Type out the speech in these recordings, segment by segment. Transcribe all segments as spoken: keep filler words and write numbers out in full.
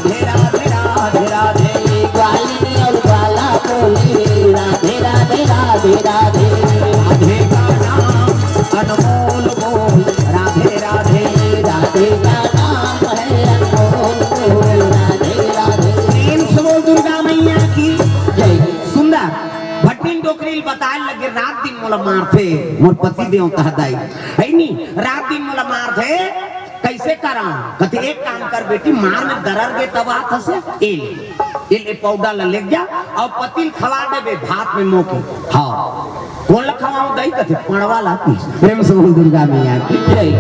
राधे राधे राधे राधे, ग्वालिनी और ग्वाला बोली, राधे राधे राधे राधे। राधे का नाम अनमोल बोल, राधे राधे। राधे का नाम है अनमोल बोल, राधे राधे। प्रेम से बोल दुर्गा मैया की जय। सुंदर भटिन डोकरी ल बताए लगे, रात दिन मोला मारथे मोर पति देवता दाई, है नी? रात दिन मोला मारथे। कइसे करंव? कथे, "एक काम कर बेटी, मार में दरर गे तब आत हस, ए ले, ए ले पाउडर ला लेग जा, अउ पति ल खवा देबे भात में मोके।" हाँ, कोन ला खवावंव दाई? कथे, "पड़वा ला।" प्रेम से बोल दुर्गा मैया की जय।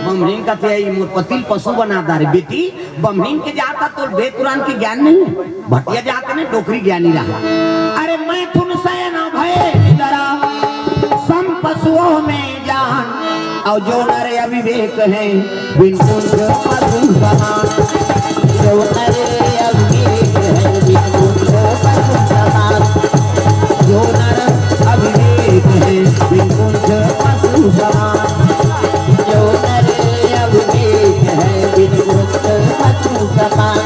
बमरीन कथे, "अई मोर पति ल पशु बना डारे बेटी, बमरीन के जात हस, तोला वेद पुराण के ज्ञान नहीं है?" भटिया जात हे ना, डोकरी ज्ञानी रहा। अरे मैथुन सैन भए निदरा, सम पशुओं में जान। और जो नर अविवेक हैं, बिन पूंछ पशु समान। जो नर अविवेक हैं, बिन पूंछ पशु समान। जो नर अविवेक हैं, बिन पूंछ पशु समान। जो नर अविवेक हैं, बिन पूंछ पशु समान।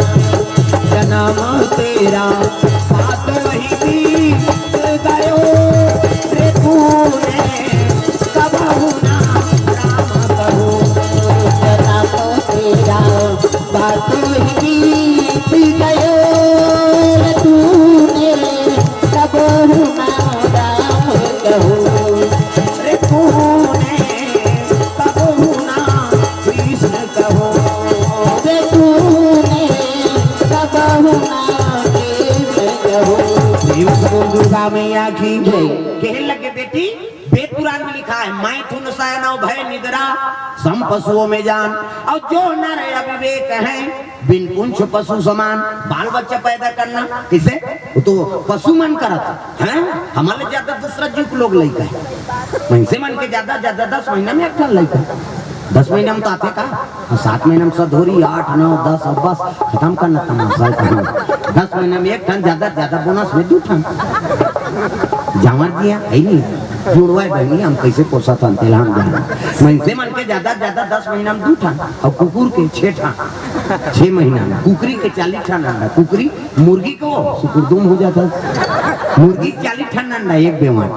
जन्म तेरा सातों ही बीत गयो रे, तूने कबहु ना राम कहो। जन्म तेरा सातों ही बीत गयो रे, तूने कबहु ना राम कहो। रे तूने कबहु ना कृष्ण कहो। रे तूने कबहु ना कृष्ण कहो। प्रेम से बोल दुर्गा मैया की जय। कहे लगे बेटी, वेद पुराण में लिखा है, "मैथुन सैन भए निदरा, सम पशुओं में जान।" और जो नर अविवेक हैं, बिन पूंछ पशु समान। बाल बच्चा पैदा करना किसे? वो तो पशु मन करत हैं। हमर ले ज्यादा दूसरा जीव के लोग लइका है। मनसे मन के ज्यादा, ज्यादा दस महीना में एक ठन लइका। दस महीना में तो आथे का? हाँ, सात महीना में सधोरी, आठ, नौ, दस, अब बस खत्म करना तमाशा का। दस महीना में एक ठन, ज्यादा, ज्यादा बोनस में दू ठन। जांवर जिया है नहीं, जुड़वा है बहनी, हम कैसे पोसत हन, तेला हम जान। मनसे मन के ज्यादा, ज्यादा दस महीना में दू ठन, और कुकुर के छह ठन। छह महीना में कुकरी के चालीस ठन अंडा, कुकरी मुर्गी को सुकुरदुम हो जाता। मुर्गी चालीस ठन अंडा, एक बेवाट,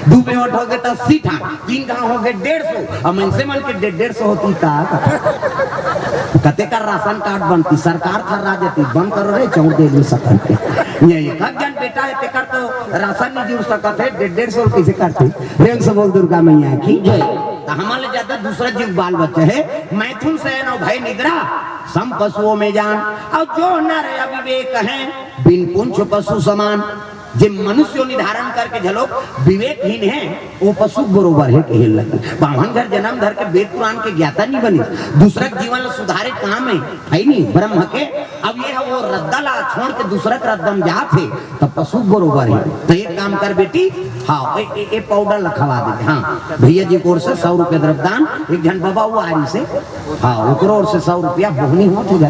दू बेवाट हो गए तो अस्सी ठन, तीन घाव हो गए डेढ़ सौ। अब मनसे मन के डेढ़ डेढ़ सौ होती का? कते का राशन कार्ड बनती, सरकार था राज ती, बंद करो रे, चौंक दे लू सकन के। ये एक जन बेटा है, तेकर तो राशन नहीं जुड़ सकत है, डेढ़ डेढ़ सौ कैसे करती? प्रेम से बोल दुर्गा मैया की जय। तो हमर ले ज्यादा दूसरा जीव बाल बच्चा है, मैथुन सैन भए निदरा, सम पशुओं में जान। और जो नर अविवेक हैं, बिन पूंछ पशु समान। जे मनुष्य योनि धारण करके झलोक विवेकहीन है, वो पशु बरोबर है, कहे लगे। बाम्हन घर जन्म धर के वेद पुराण के ज्ञाता नहीं बने, दूसरा के जीवन ला सुधारे काम है, है नहीं ब्रह्म के। अब ये है वो रद्दा ला छोड़ के दूसरा के रद्दा में जात है, तब पशु बरोबर है। तो एक काम कर बेटी, हाँ, ए, ए, ए पाउडर ला खवा दे। हाँ, भैया जी की ओर से सौ रुपये द्रव्यदान, एक जन बाबा वो आ रही से, हाँ, ओकरो ओर से सौ रुपया बोहनी होत हे गा।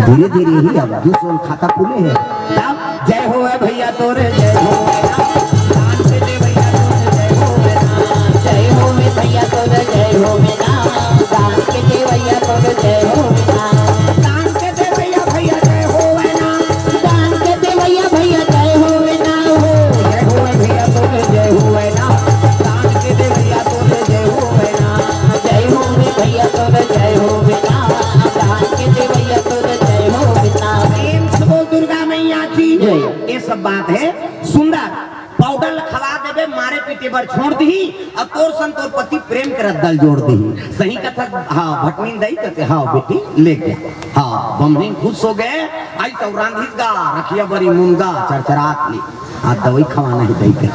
धीरे धीरे ही अब दू सौ खाता खुले है। तब जय होवे भैया तोरे, जय होवे राम। दान के दे भैया तोरे, जय होवे राम। जय होवे भैया तोरे, जय होवे राम। दान के दे भैया तोरे, जय होवे राम। दान के दे भैया, भैया जय होवे राम। दान के दे भैया, भैया जय होवे राम हो। जय होवे भैया तोरे, जय होवे राम। दान के दे भैया तोरे, जय होवे राम। जय होवे भैया तोरे, जय होवे राम। दान के दे भैया तोरे, जय होवे राम। प्रेम से बोल दुर्गा मैया की जय। ये सब बात है सुंदर। पाउडर ल खवा देबे, मारे पीटे बर छोड़ दिही, अउ तोर संग तोर पति प्रेम के रद्दा ल जोड़ दिही। सही कथा, हाँ, भटनीन दाई कथे, हाँ बेटी, ले गया। हाँ, बमनीन खुश हो गए, आई तो रांधिस गा, रखिया बरी मुनगा, चरचरात ले। हाँ, दवाई खवाना है दाई के।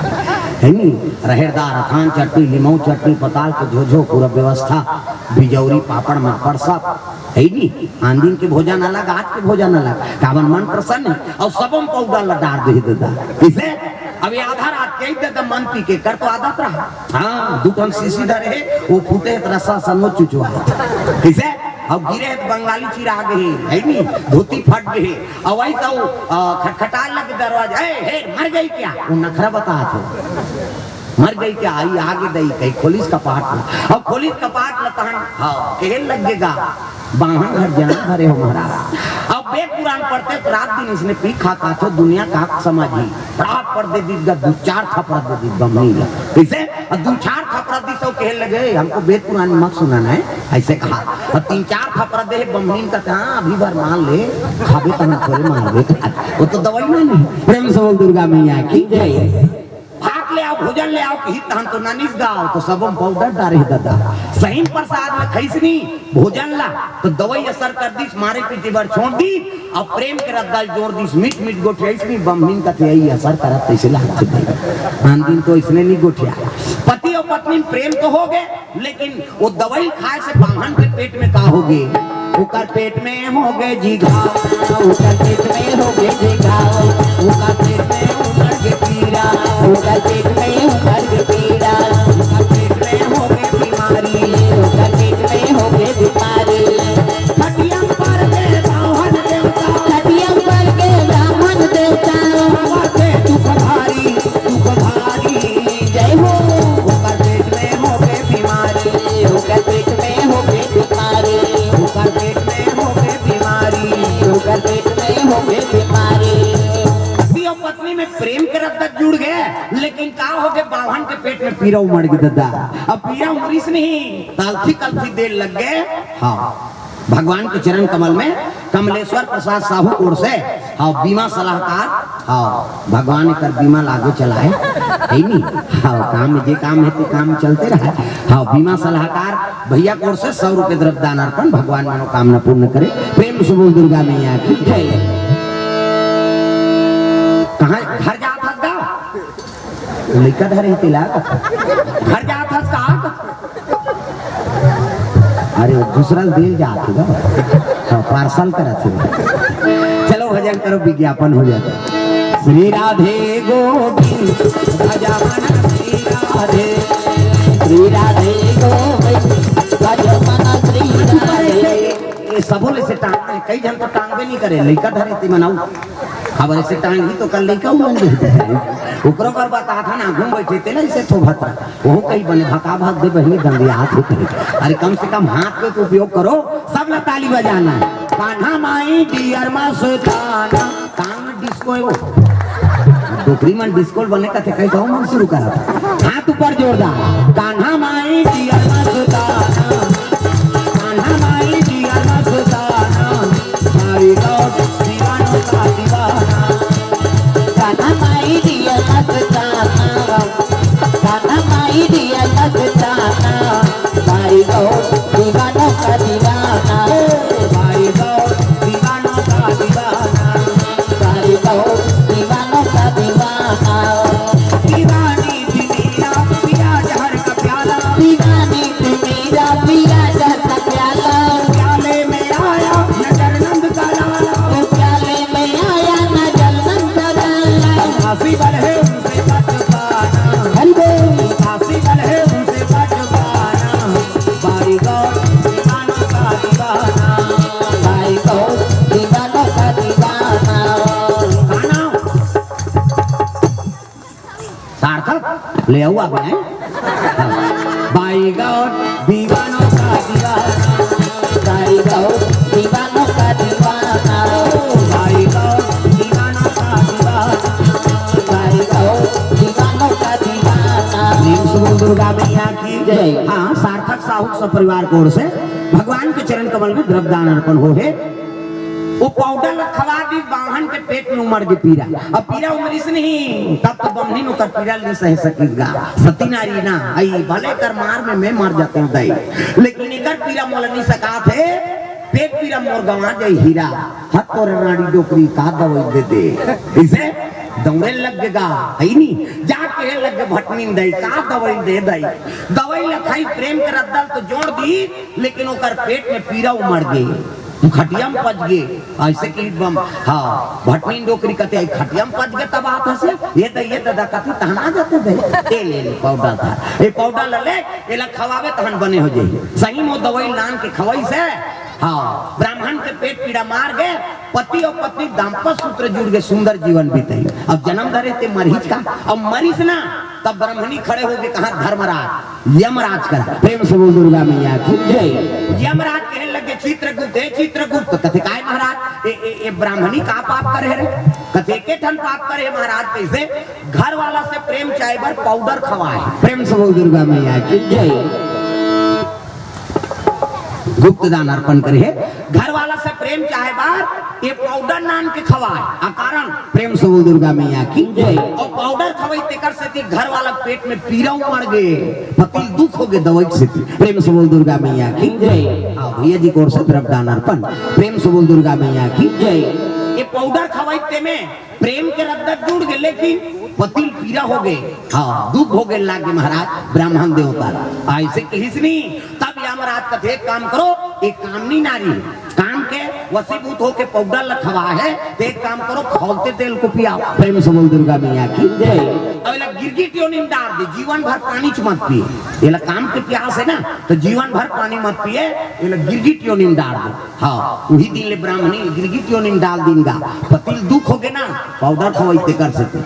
है नी? रहेर दार, अथान चटनी, लिमऊ चटनी, पताल के झोझो, पूरा व्यवस्था, बिजौरी, पापड़, मापड़ सब। है नी? आन दिन के भोजन अलग, आज के भोजन अलग। काबर मन प्रसन्न है, अउ सबम पाउडर ला डार दे ददा। किसे? अब ये आधा रात के ददा मन पी के कर तो आदत रहा। हाँ, दू ठन शीशी धरे हे, वो फूटे त रसा सनो चुचवा। किसे? अब गिरे त बंगाली चिरा गए, है नी? धोती फट गए। अब वही तो, अ, खटखटाए लग दरवाजा, "ए, हे, मर गई क्या?" वो नखरा बतात हे। मर गई क्या? आई आगे दई कही, खोलिस कपाट ला। अब खोलिस कपाट ला तहन, हाँ, कहे लग गे गा, बाम्हन घर जान भरे हो महाराज। अब वेद पुराण पढ़ते तो रात दिन इसने पी खा खा तो दुनिया का समझ ही। रात पढ़ दे दीस गा, दू चार थपरा दे दीस बमनी ला। कैसे? और दू चार थपरा दीस, तो कहे लगे, "हमको वेद पुराण मत सुनाना है," ऐसे कहा। और तीन चार थपरा दे बमनी का, "हाँ, अभी भर मान ले, खाबे तो हम थोड़े मार दे।" वो तो दवाई ना नहीं। प्रेम से बोल दुर्गा मैया की जय। भात ले आओ, भोजन ले आओ, कही तहन तो ननिस गाओ, तो सबो में पाउडर डारे हे दादा। सही में प्रसाद में खइसनी, भोजन ला, तो दवाई असर कर दीस, मारे पीटे बर छोड़ दीस, अब प्रेम के रद्दा ल जोड़ दीस, मीठ मीठ गोठियाइसनी, बमहिन कथे, "यही असर करत तैसे लागथे भाई।" आन दिन तो इसने नहीं गोठिया। पति और पत्नी में प्रेम तो हो गए, लेकिन वो दवाई खाए से बांभन के पेट में का हो गए? ओकर पेट में हो गए जी घाव, ओकर पेट में हो गए जी घाव, ओकर पेट में उमड़ गए पीरा, ओकर पेट में उमड़ गए पीरा, ओकर पेट में हो गए बीमारी, ओकर पेट में हो गए बीमारी। खटिया पर के बांभन देवता, खटिया पर के बांभन देवता, बाबा के दुख भारी, दुख भारी। जय हो। ओकर पेट में हो गए बीमारी, ओकर पेट में हो गए बीमारी, ओकर पेट में हो गए बीमारी, ओकर पेट में हो गए बीमारी। पति और पत्नी में प्रेम के रद्दा जुड़ गए, लेकिन का हो गए, बांभन के पेट में पीरा उमड़ गए दादा। अब पीरा उमरिस नहीं, तलफी कलफी देर लग गए। हाँ, भगवान के चरण कमल में कमलेश्वर प्रसाद साहू ओर से, हाँ, बीमा सलाहकार, हाँ, भगवान एकर बीमा लागू चलाए, है नी? हाँ, काम में जे काम है, ते काम चलते रहे। हाँ, बीमा सलाहकार भैया ओर से सौ रुपए द्रव्य दान अर्पण, भगवान मनोकामना पूर्ण करे। प्रेम से बोल दुर्गा मैया की जय। कहाँ घर जात हस गा? लइका धरे हे तेला। घर जात हस का? अरे, वो दूसरा ल देल जात हे गा। हाँ, पार्सल करत हे। चलो, भजन करो, विज्ञापन हो जाता है। श्री राधे गोविंद, भज मन श्री राधे। श्री राधे गोविंद, भज मन श्री राधे। ये सबो ले से टांग, कई झन तो टांगबे नहीं करे, लइका धरे ते मनाऊ। अब ऐसे टांग ही तो कर लइका उमन दे। ओकरो बर बता था ना, घूम बैठे ते ना इसे थोभत। वो कहीं बने भका भाग दे बहिनी, दंदियात होते। अरे, कम से कम हाथ पे तो उपयोग करो, सब ला ताली बजाना है। कान्हा माई डियर मस्ताना, कान में डिस्को है वो। डोकरी मन डिस्को बने कथे, कहीं गाँव मन शुरू करा। हाथ ऊपर जोरदार। कान्हा माई डियर मस्ताना, कान्हा माई डियर मस्ताना, माई गॉड दीवानों का दीवाना। कान्हा माई डियर मस्ताना, कान्हा माई डियर मस्ताना, माई गॉड दीवानों का दीवाना। ओ माई गॉड दीवानों का दीवाना, माई गॉड दीवानों का दीवाना। दीवानी थी मेरा पिया जहर का प्याला। दीवानी थी मेरा पिया जहर का प्याला। प्याले में आया नजर नंद का लाला। ओ प्याले में आया नजर नंद का लाला। काशी वाले उनसे बच पाना। हरि बोल। काशी वाले उनसे बच पाना। बाई गौर दीवानों का दीवाना। बाई गौर दीवानों का दीवाना। गाना। सार्थक ले आऊ आगे हैं। हाँ। बाई गौर दीवानों का दीवाना। बाई गौर दीवानों का दीवाना। बाई गौर दीवानों का दीवाना। बाई गौर दीवानों का दीवाना। प्रेम से बोल दुर्गा मैया की जय। हाँ, सार्थक साहू सपरिवार ओर से भगवान के चरण कमल में द्रव्य दान अर्पण हो हे। वो पाउडर ला खवा दीस, बांभन के पेट में उमड़ गे पीरा। अब पीरा उमरिस नहीं, तब तो बमहिन ओकर पीरा ल नहीं सह सकिस गा। सती नारी ना, आई भले कर मार में मैं मर जाते हूँ दाई, लेकिन एकर पीरा मोला नहीं सकात हे। पेट पीरा मोर गंवा जाई हीरा, हत तोरे रानी डोकरी का दवाई दे दे। इसे दौड़े लग गे गा, है नी? जा कहे लग गे भटनी दाई, का दवाई दे दाई। दवाई ला खाई, प्रेम के रद्दा ल तो जोड़ दीस, लेकिन ओकर पेट में पीरा उमड़ गे। तू खटिया में पच गे, ऐसे कि बम, हाँ, भटनी डोकरी कथे, "आई खटिया में पच गे तब आत हसे, ये दे, ये दे, दे," कथे, "तहन आ जाते दे, ए ले, ले, पाउडर था, ए पाउडर ले ले, एला खवाबे तहन बने हो जाई।" सही में दवाई लान के खवाइस हे, हाँ, ब्राह्मण के पेट पीरा मार गे, पति और पत्नी दाम्पत्य सूत्र जुड़ गे, सुंदर जीवन बीते। अब जन्म धरे ते मरीज का, अब मरीज ना, तब ब्राह्मणी खड़े हो गे, कहा, "धर्मराज, यमराज करा।" प्रेम से बोल दुर्गा मैया की जय। यमराज कहे लगे, चित्रगुप्त, हे चित्रगुप्त, कथे, "काय महाराज, ए, ए, ए ब्राह्मणी का पाप करे रे?" कथे, "एके ठन पाप करे महाराज।" "कइसे?" "घर वाला से प्रेम चाहे बर पाउडर खवाए।" प्रेम से बोल दुर्गा मैया की जय। गुप्त दान अर्पण करे हे, घर वाला से प्रेम चाहे बर ये पाउडर नान के खवाए, अकारण। प्रेम से बोल दुर्गा मैया की जय। अउ पाउडर खवई तेकर सेती घर वाला पेट में पीरा उमड़ गे, पति ल दुख हो गे दवई सेती। प्रेम से बोल दुर्गा मैया की जय। हाँ, भैया जी के ओर से द्रव्य दान अर्पण। प्रेम से बोल दुर्गा मैया की जय। ये पाउडर खवई ते में प्रेम के रद्दत जुड़ गे, लेकिन पति ल पीरा हो गे, हाँ, दुख हो गे, लाग गे महाराज, ब्राह्मण देवता ला। अइसे कहिस नी, तब यमराज कथे, "एक काम करो, एक कामनी नारी हे, काम के वशीभूत होके पाउडर ल खवा हे, त एक काम करो, खौलते तेल को पियाओ।" प्रेम से बोल दुर्गा मैया की जय। अब एला गिरगिट योनि में डार दे, जीवन भर पानी च मत पिए। एला काम के प्यास हे ना, त जीवन भर पानी मत पिए, एला गिरगिट योनि में डार दे। हाँ, उही दिन ले ब्राह्मणी ल गिरगिट योनि में डाल दिन गा। पति ल दुख हो गे ना, पाउडर खवई तेकर सेती।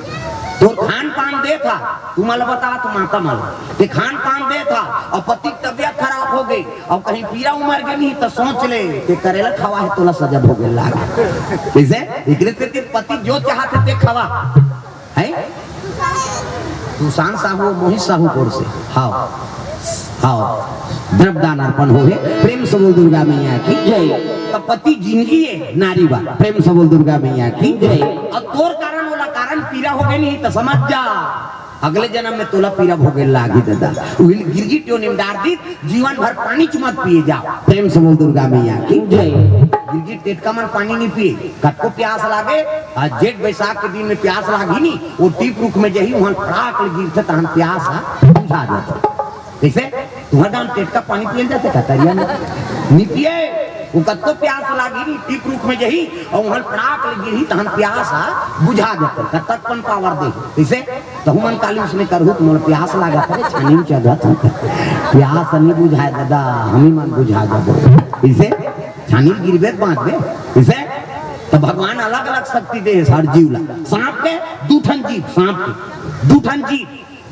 तोर खान पान देत हा, तुमन ल बतात हंव माता मन, ते खान पान देत हा, अउ पति के तबियत खराब हो गे, अउ कहीं पीरा उमर गे नहीं, त सोच ले, ते करेला खवा हे, तोला सजा भोगे लाग। कइसे? एकरे सेती पति जो चाहत हे, ते खवा। हैं? तुसान साहू, मोहित साहू कोर से। हाँ, हाँ। द्रव्य दान अर्पण हो हे। प्रेम से बोल दुर्गा मैया की जय। त पति जिंदगी हे नारी बा। प्रेम से बोल दुर्गा मैया की जय। अब तोर कारण ओला कारण पीरा हो गे नहीं, त समझ जा, अगले जन्म में तोला पीरा भोगे लागी दादा। उही ल गिरगिट योनि में डार दी, जीवन भर पानी च मत पिए जा। प्रेम से बोल दुर्गा मैया की जय। गिरगिट टेटका मन पानी नहीं पिए, कतको प्यास लागे, आ जेठ बैसाख के दिन में प्यास लागी नी, वो टीप रुख में जही, उहाँ फड़ाक ले गिरथे, तहन प्यास हा बुझा जाथे। कइसे? तुंहर गाँव टेटका पानी पिए ल जाथे का तरिया में? नहीं पिए। वो कतको प्यास लागी नी, टीप रुख में जही, अउ उहाँ फड़ाक ले गिरही, तहन प्यास हा बुझा जाथे। कतक पन पावर दे। कइसे? तहू मन काली उसने करहू, तुमन प्यास लागत हे, छानी में चघत हे। प्यास नहीं बुझाए दादा, हमी मन बुझा जाबो। कइसे? छानी ल गिरबे त बाँचबे। कइसे? त भगवान अलग-अलग शक्ति दे हे हर जीव ला। सांप के दू ठन जीभ, सांप के दू ठन जीभ,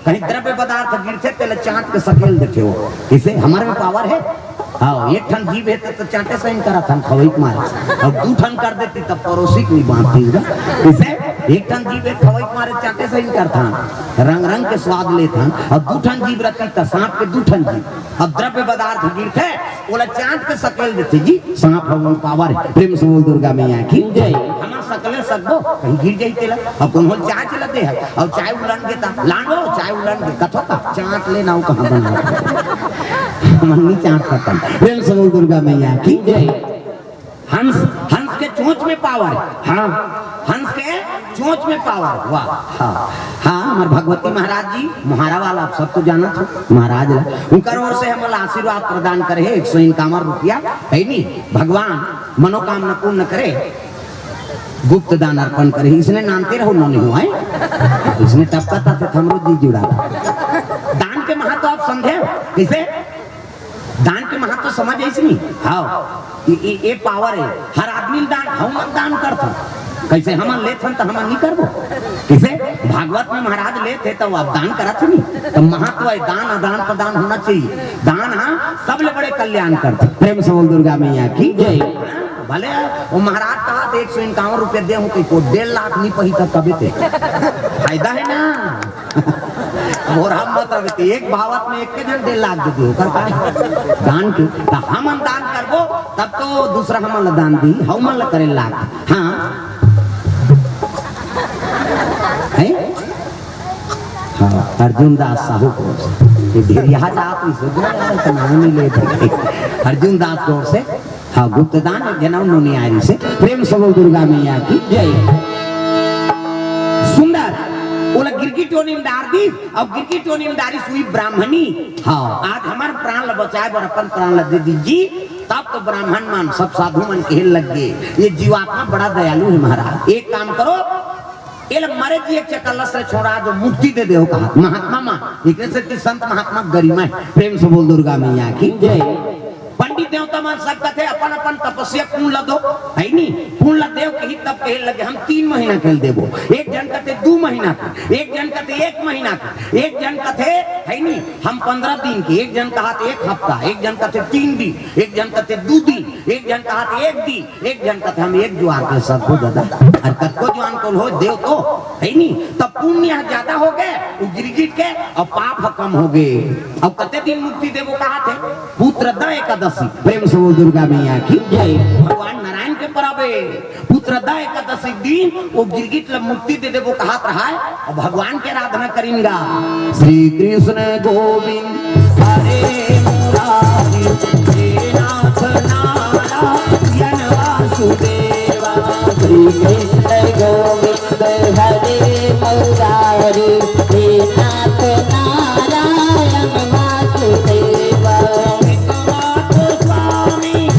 कहीं द्रव्य पदार्थ गिरथे, तेला चाट के सकेल देथे वो। कइसे? हमर में पावर हे। हाँ, एक ठन जीभ हे त, त चाटे सही करत हन, खवई के मारे। अउ दू ठन कर देती, तब परोसी के नहीं बाँचती। कइसे? एक ठन जीभ हे, खवई के मारे चाटे सही करत हन, रंग रंग के स्वाद लेत हन। अउ दू ठन जीभ रहती, त सांप के दू ठन जीभ। अब द्रव्य पदार्थ गिरथे, ओला चाट के सकेल देथे जी, सांप ह ओमा पावर हे। प्रेम से बोल दुर्गा मैया की जय। हमन सकले सकबो, कहीं गिर जाही तेला। अब कोनो ल चाय चला दे हे, अउ चाय उलन गे त, "लान वो, चाय उलन गे," कथो का, चाट ले ना, वो कहाँ बना। हमन नहीं चाट सकन। प्रेम से बोल दुर्गा मैया की जय। हंस, हंस के चोंच में पावर हे। हाँ, हंस के चोंच में पावर हे। वाह, हाँ, हाँ, हमर भगवती महाराज जी, मोहारा वाला, आप सब तो जानत हो, महाराज ला, उनकर ओर से हमन ला आशीर्वाद प्रदान करे हे, एक सौ इक्यावन रुपया, हे नी, भगवान मनोकामना पूर्ण करे, गुप्त दान अर्पण करे, इसने नाम के रहो, नौनी हो, हैं? इसने टपका था, थे थमरो जी जुड़ा। दान के महत्व आप समझे हो? कइसे? दान के महत्व समझ आइस नी? हाँ, ये, ये, ये पावर हे। हर आदमी ल दान, हमन दान करथन। कइसे हमन लेथन त हमन नहीं करबो? कइसे? भागवत में महाराज लेथे त वो आप दान करत हे नी? त महत्व हे, दान आदान प्रदान होना चाहिए। दान, हाँ, सबले बड़े कल्याण करथे। प्रेम से बोल दुर्गा मैया की जय। भले वो महाराज कहा त एक सौ इक्यावन रुपया दे हूँ, कहीं को डेढ़ लाख नहीं पही त तबे ते। फायदा हे ना? मोर हम मत रहे, एक भागवत में एक के जन डेढ़ लाख दे दियो, कर पाए? दान के, त हमन दान करबो, तब तो दूसरा हमन ला दान दी, हमन ला करे लाग। हाँ। हैं? हाँ, अर्जुन दास साहू कोर से। ये ढेरिया जात नहीं, सोच रहे यार, तो नाम नहीं लेते। अर्जुन दास कोर से हाँ, गुप्त दान एक जनम नोनी आरी से। प्रेम से बोल दुर्गा मैया की जय। सुंदर, ओला गिरगिट योनि में डार दी, अउ गिरगिट योनि में डारी सुई ब्राह्मणी। हाँ, आज हमर प्राण ला बचाए बर अपन प्राण ला दे दीजिए, तब तो ब्राह्मण मन, सब साधु मन कहे लग गे, ये जीवात्मा बड़ा दयालु हे महाराज। एक काम करो, एला मरे जी एक चकलस रे छोड़ा जो मुक्ति दे दे हो कहा महात्मा मन, एकरे सेती संत महात्मा गरिमा हे। प्रेम से बोल दुर्गा मैया की जय। पंडित देवता मन सब कथे, "अपन अपन तपस्या पूर्ण ल दो," है नी? "पूर्ण ल देव," कही तब कहे लगे, "हम तीन महीना के ल देबो।" एक झन कथे दू महीना के, एक झन कथे एक महीना के, एक झन कथे, है नी, "हम पंद्रह दिन के," एक झन कहा थे एक हफ्ता, एक झन कथे तीन दिन, एक झन कथे दू दिन, एक झन कहा थे एक दिन, एक झन कथे हम एक जुआर के सबको दादा। अउ कतको जुआर को हो देव तो, है नी? तब पुण्य ह ज्यादा हो गे, उ गिरगिट के, अउ पाप ह कम हो गे। अउ कते दिन मुक्ति देबो कहा थे? पुत्रदा एकादशी। प्रेम से बोल दुर्गा मैया की जय। भगवान नारायण के परब ए। पुत्रदा एकादशी दिन ओ गिरगिट ल मुक्ति दे देबो कहत रहय, अउ भगवान के आराधना करिन गा। श्री कृष्ण गोविंद हरे मुरारी, हे नाथ नारायण वासुदेवा। श्री कृष्ण गोविंद हरे मुरारी, हे नाथ नारायण वासुदेवा। विश्वनाथ स्वामी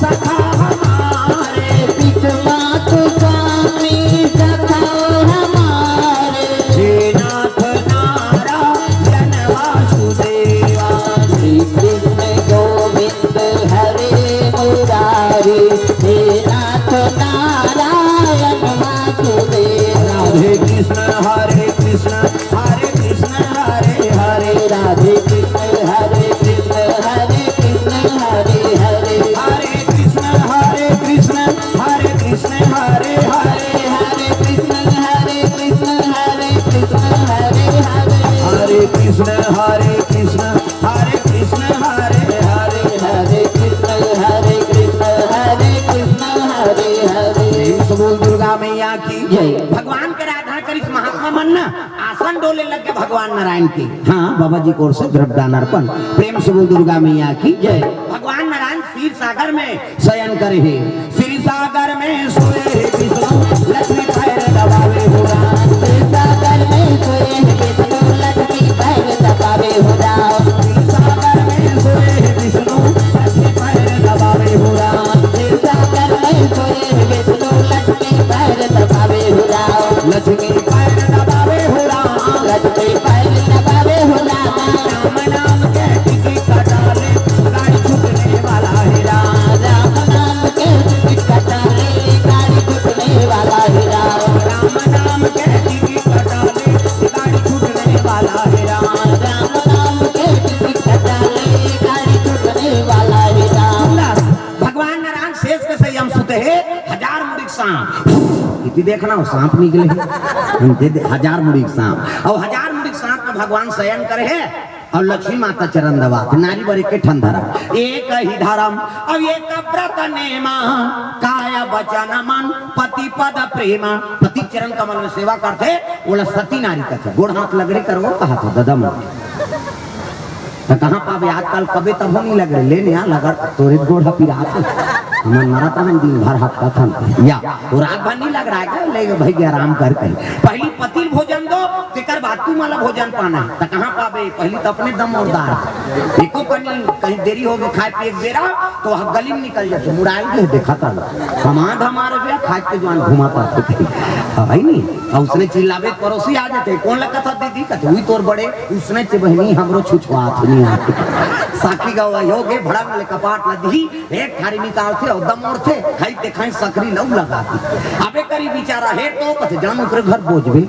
सखा हमारे, विश्वनाथ स्वामी सखा हमारे। हे नाथ नारायण वासुदेवा। श्री कृष्ण गोविंद हरे मुरारी, हे नाथ नारायण वासुदेवा। राधे कृष्ण हरे कृष्ण हरे कृष्ण हरे हरे। राधे कृष्ण हरे कृष्ण हरे कृष्ण हरे हरे। हरे कृष्ण हरे कृष्ण हरे कृष्ण हरे हरे। हरे कृष्ण हरे कृष्ण हरे कृष्ण हरे हरे। हरे कृष्ण हरे कृष्ण हरे कृष्ण हरे हरे। हरे कृष्ण हरे कृष्ण हरे कृष्ण हरे हरे। प्रेम से बोल दुर्गा मैया की जय। भगवान के आराधना करिस महात्मा मन ना, आसन डोले लग गे भगवान नारायण के। हाँ, बाबा जी की ओर से द्रव्यदान अर्पण। प्रेम से बोल दुर्गा मैया की जय। भगवान नारायण क्षीर सागर में शयन करे हे। क्षीर सागर में सोए हे विष्णु, लक्ष्मी पैर दबावे हो राम। क्षीर सागर में सोए हे विष्णु, लक्ष्मी पैर दबावे हो राम। क्षीर सागर में सोए हे विष्णु, लक्ष्मी पैर दबावे हो राम। क्षीर सागर में सोए हे विष्णु, लक्ष्मी पैर दबावे हो राम। लक्ष्मी पैर दबावे हो राम। लक्ष्मी पैर दबावे हो राम। राम नाम के टिकट कटा ले, गाड़ी छूटने वाला है राम। राम नाम के टिकट कटा ले, गाड़ी छूटने वाला है राम। राम नाम के टिकट कटा ले, गाड़ी छूटने वाला है राम। राम नाम के टिकट कटा ले, गाड़ी छूटने वाला है राम। भगवान नारायण शेष के सही हम सुते हे, हजार मुड़ी के सांप। इति देखना, वो सांप निकले हे। हम दे दे, हजार मुड़ी के सांप। अउ हजार मुड़ी के सांप में भगवान शयन करे हे, अउ लक्ष्मी माता चरण दबात हे। नारी बर एक ठन धरम, एक ही धरम, अउ एक व्रत नेमा, काय वचन मन पति पद प्रेमा। पति चरण कमल में सेवा करथे, ओला सती नारी कथे। गोड़ हाथ लगड़े करवो कहा था ददा मन। त कहाँ पाबे आजकल, कबे तभो नहीं लगड़े, ले ने आ लगड़, तोरे गोड़ ह पिरात हे। हमन मरत रहन दिन भर हफ्ता थन। या, वो रात भर नहीं लगड़ाय का, ले भाई आराम कर कहीं। पहली पति ल भोजन दो, तेकर बाद तुमन ला भोजन पाना हे। त कहाँ पाबे, पहली त अपने दम और दार। एको कनी कहीं देरी हो गे खाए पिए के बेरा, तो वह गली में निकल जाथे, मुड़ाई दे देखा था। हमार हमारे गया, खाए के जवान घुमा पाते। हाँ भाई नहीं, अउ उसने चिल्लाबे त परोसी आ जाथे, "कोन ला कथा दीदी?" कथे, "उही तोर बड़े, उसने चे बहिनी हमरो छुछुआत हे नहीं आते।" साखी गवाही हो गे, भड़क ले कपाट ल दिही, एक थारी निकालथे अउ दमोरथे, खाई ते खाई सकरी लऊ लगा दी। अबे करी बेचारा हे तो कथे, "जान ओकरे घर बोझबे,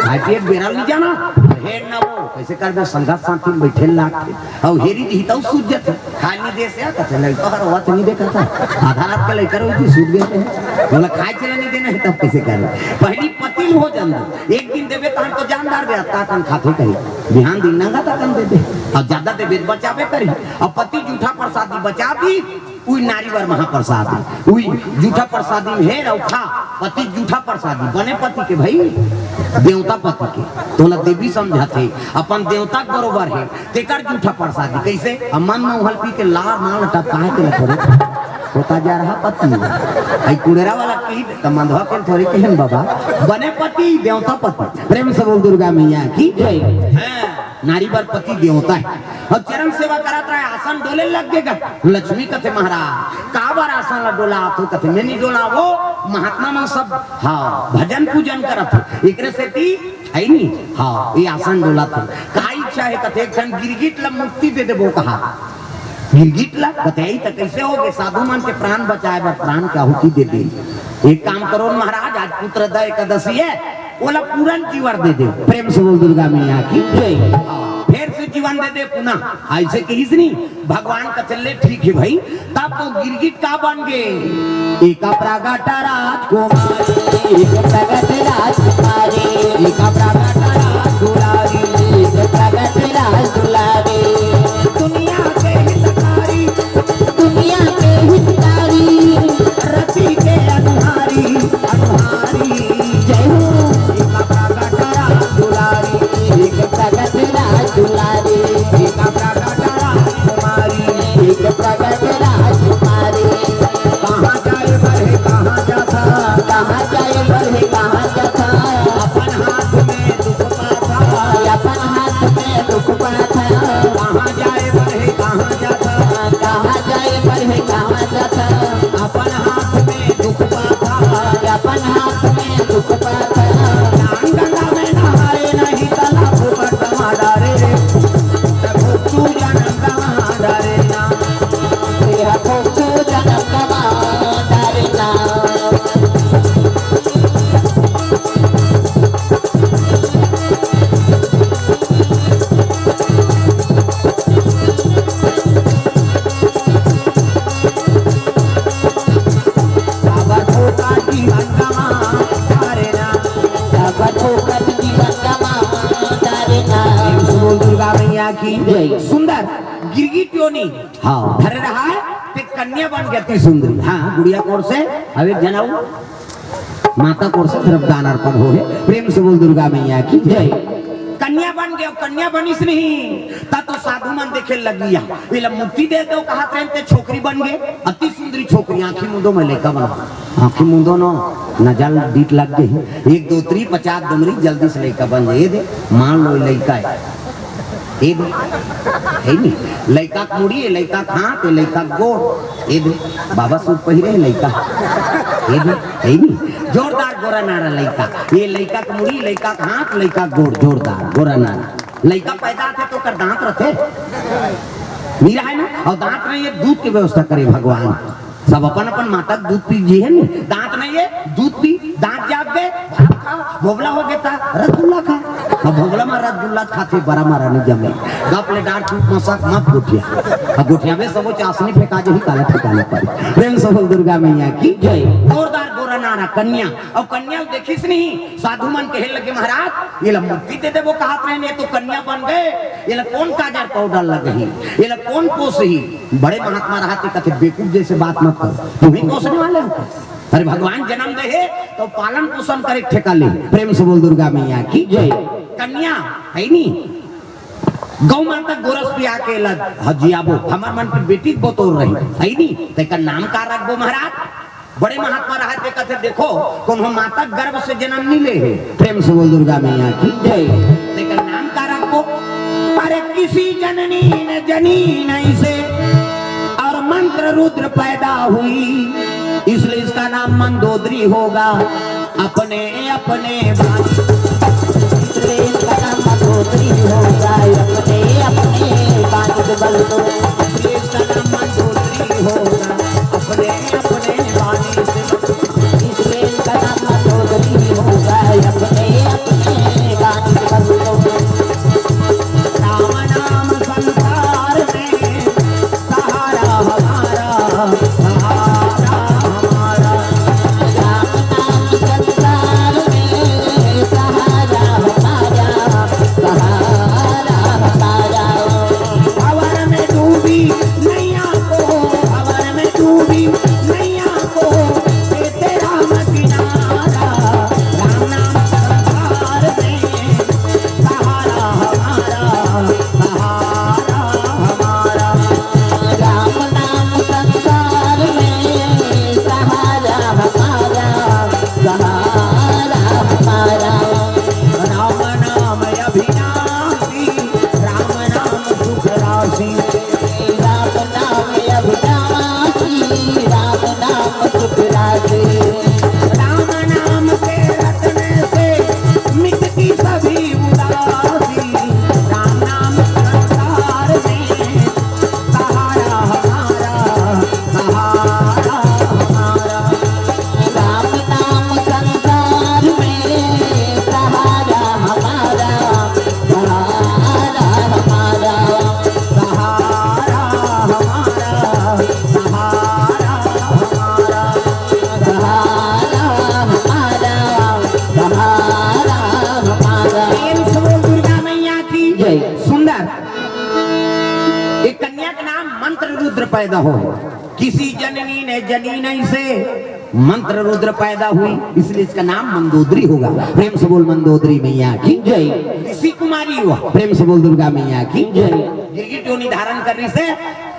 खाए पिए के बेरा नहीं जाना, हे ना वो, कैसे कर दे, संगत साथी में बैठे लागथे।" अउ हेरी दिही तउ सूझ जथे। खाए नहीं दे से आ कथे, लइका हर होवत नहीं देखा था। आधा रात के लइका रही थी, सूझ गए थे। बोला, "खाए चले नहीं देना है, तब कैसे कर?" पहली पति ल भोजन दो। एक दिन देबे तहन तो जानदार बे, अतका कन खाथे कही। बिहान दिन नंगा तकन दे दे। अउ ज्यादा देबे त बचाबे करी। अउ पति जूठा प्रसादी बचा दी, उही नारी बर महाप्रसादी। उही जूठा प्रसादी में हेर अउ खा, पति जूठा प्रसादी, बने पति के भाई, देवता पति के। तोला देवी समझत हे, अपन देवता के बरोबर हे। तेकर जूठा प्रसादी कइसे? अब मन में उहल पी के लार मार लटा काहे के लखोरे? होता जा रहा पति। आई कुड़ेरा वाला कही त मंदवा के थोड़े कहन बाबा। बने पति, देवता पति। प्रेम से बोल दुर्गा मैया की जय। हाँ, नारी बर पति देवता हे। अउ चरण सेवा करत रहे, आसन डोले लग गे गा। लक्ष्मी कथे, "महाराज, काबर आसन ला डोलात हो?" कथे, "मैं नहीं डोलावों, महात्मा मन सब, हाँ, भजन पूजन करत हे, एकरे सेती है नहीं, हाँ, ये आसन डोलात हे।" "का इच्छा हे?" कथे, "एक ठन गिरगिट ला मुक्ति दे देबो कहा।" गिरगिट ला बतई त कइसे होगे? साधु मन के प्राण बचाए बर प्राण के आहुति दे दे। एक काम करो न महाराज, आज पुत्रदा एकादशी हे, ओला पूरन जीवन दे दे। प्रेम से बोल दुर्गा मैया की जय। हाँ, फेर से जीवन दे दे पुनः। अइसे कहिस नहीं, भगवान कथे ले ठीक हे भाई, तब तो गिरगिट का बन गे? एका प्रगट राजकुमारी, एक प्रगट राजकुमारी, एका प्रगट राजकुमारी, एक प्रगट राजकुमारी। दुनिया के हितकारी, दुनिया के हितकारी, रति के अनुहारी, अनुहारी। जय हो। एका प्रगट राजकुमारी, एक प्रगट राजकुमारी, एका प्रगट राजकुमारी, एक प्रगट राजकुमारी। कहाँ जाए बर हे, कहाँ जाथा? कहाँ जाए बर हे, कहाँ जाथा? अपन हाथ में दुख पाथा। अपन हाथ में दुख पाथा। कहाँ जाए बर हे, कहाँ जाथा? कहाँ जाए बर हे, कहाँ जाथा? अपन हाथ में दुख पाथा। अपन हाथ में दुख पाथा। नान गंगा में नहाए नहीं, तला फुकट मा डारे रे। तब तू जनम गवा डारे ना। तेरा फोटो जनम गवा डारे ना। काबर फोकट जीवन गवा डारे ना। काबर फोकट जीवन गवा डारे ना। प्रेम से बोल दुर्गा मैया की जय। सुंदर गिरगिट योनि हाँ। धरे रहा है, ते कन्या बन गया, अति सुंदरी। हाँ, गुड़िया कोन से? अब एक जनाऊ माता कोन से तरफ दान अर्पण हो है। प्रेम से बोल दुर्गा मैया की जय। कन्या बन गया, कन्या बनिस नहीं, ता तो साधु मन देखे लगिया। एला मुक्ति दे दो, कहा प्रेम ते छोकरी बन गए, अति सुंदरी छोकरी, आंखी मुंदो में लइका बना। आंखी मुंदो नो, नजर डीठ लग गई। एक दो त्री पचास दुमरी, जल्दी से लइका बन जाए दे। मान लो लइका है। ए दे, है नी? लइका के मुड़ी, ए लइका के हाथ, ए लइका के गोड़। ए दे, बाबा सूट पहिरे हे लइका। ए दे, है नी? जोरदार गोरा नारा लइका। ये लइका के मुड़ी, लइका के हाथ, लइका के गोड़, जोरदार गोरा नारा। लइका पैदा होथे तो ओकर दांत रथे? नी रहे ना? अउ दांत नहीं हे, दूध के व्यवस्था करे भगवान। सब अपन अपन माता के दूध पी जी हे नी, दांत नहीं हे, दूध पी, दांत जाग गए, भात खा, भोगला हो गया था, रसगुल्ला खा। अब भोगला मा रसगुल्ला खाथे, बरा मारा नहीं जमे। गप ले डार चुप मसक मत गोठिया। अब गोठिया में सबो चासनी फेंका जे ही काला ठिकाना पर। प्रेम से बोल दुर्गा मैया की जय। जोरदार गोरा नारा कन्या। अउ कन्या देखिस नहीं, साधु मन कहे लगे, महाराज, एला मुक्ति दे देबो कहत रहे, ये तो कन्या बन गए, एला कोन काजर पाउडर लगही, एला कोन पोसही? बड़े महात्मा रहत हे, कथे, बेवकूफ जैसे बात मत कर, तुम ही पोसने वाले हो। अरे भगवान जन्म दे हे तो पालन पोषण करे ठेका ले। प्रेम से बोल दुर्गा मैया की जय। कन्या है नी, गौ माता गोरस पिया के लग हजियाबो, हमर मन के बेटी के बतौर रही, है नी, तेकर नाम का रखबो महाराज? बड़े महात्मा रहत हे, कथे, देखो, कोनो माता गर्भ से जन्म नहीं ले हे। प्रेम से बोल दुर्गा मैया की जय। तेकर नाम का रखबो? अरे किसी जननी ने जनी नहीं से और मंत्र रुद्र पैदा हुई, इसलिए इसका नाम मंदोदरी होगा। अपने अपने बांस, इसलिए इसका नाम मंदोदरी होगा। अपने अपने बांस बल दो, इसलिए इसका नाम मंदोदरी होगा। अपने अपने बांस, इसलिए इसका नाम मंदोदरी होगा। अपने अपने बांस बल दो। राम नाम संसार में सहारा हमारा, सहारा हमारा। राम नाम संसार में सहारा हमारा, सहारा हमारा। भंवर में डूबी नैया को, भंवर में डूबी पैदा हो, किसी जननी ने जनी नहीं से मंत्र रुद्र पैदा हुई, इसलिए इसका नाम मंदोदरी होगा। प्रेम से बोल मंदोदरी मैया की जय। ऋषि कुमारी हुआ, प्रेम से बोल दुर्गा मैया की जय। गिरगिट योनि धारण कर रही से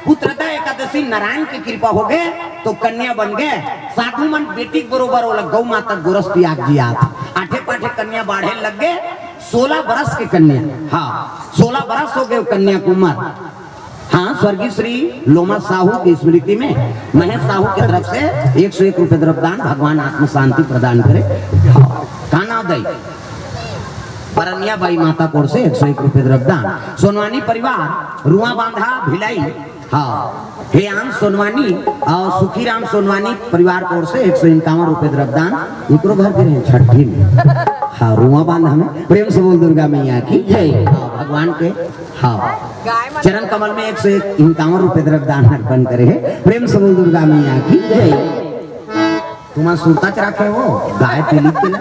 पुत्रदा एकादशी नारायण की कृपा हो गए तो कन्या बन गए। साधु मन बेटी के बरोबर ओला गौ माता गोरस पियाक जियात। आठे पाठे कन्या बाढ़े लग गए। सोलह बरस के कन्या, हाँ, सोलह बरस हो गए कन्या के उम्र। हाँ, स्वर्गीय श्री लोमा साहू की स्मृति में महेश साहू की तरफ से एक सौ एक रुपए द्रव्य दान। भगवान आत्म शांति प्रदान करे। हाँ, का नाम दई? परनिया बाई माता कोर से एक सौ एक रुपए द्रव्य दान। सोनवानी परिवार, रुआ बांधा, भिलाई। हाँ, हे आम सोनवानी और सुखीराम सोनवानी परिवार कोर से एक सौ इक्यावन रुपए द्रव्य दान। इकरो घर के रहे छठी में। हाँ, रुआ बांधा में। प्रेम से बोल दुर्गा मैया की जय। हाँ, भगवान के, हाँ, चरण कमल में एक सौ इक्यावन रुपए द्रव्य दान अर्पण करे हैं। प्रेम से बोल दुर्गा मैया की जय। तुम्हारा सुरता च रखे हो, गाय पीली के ना।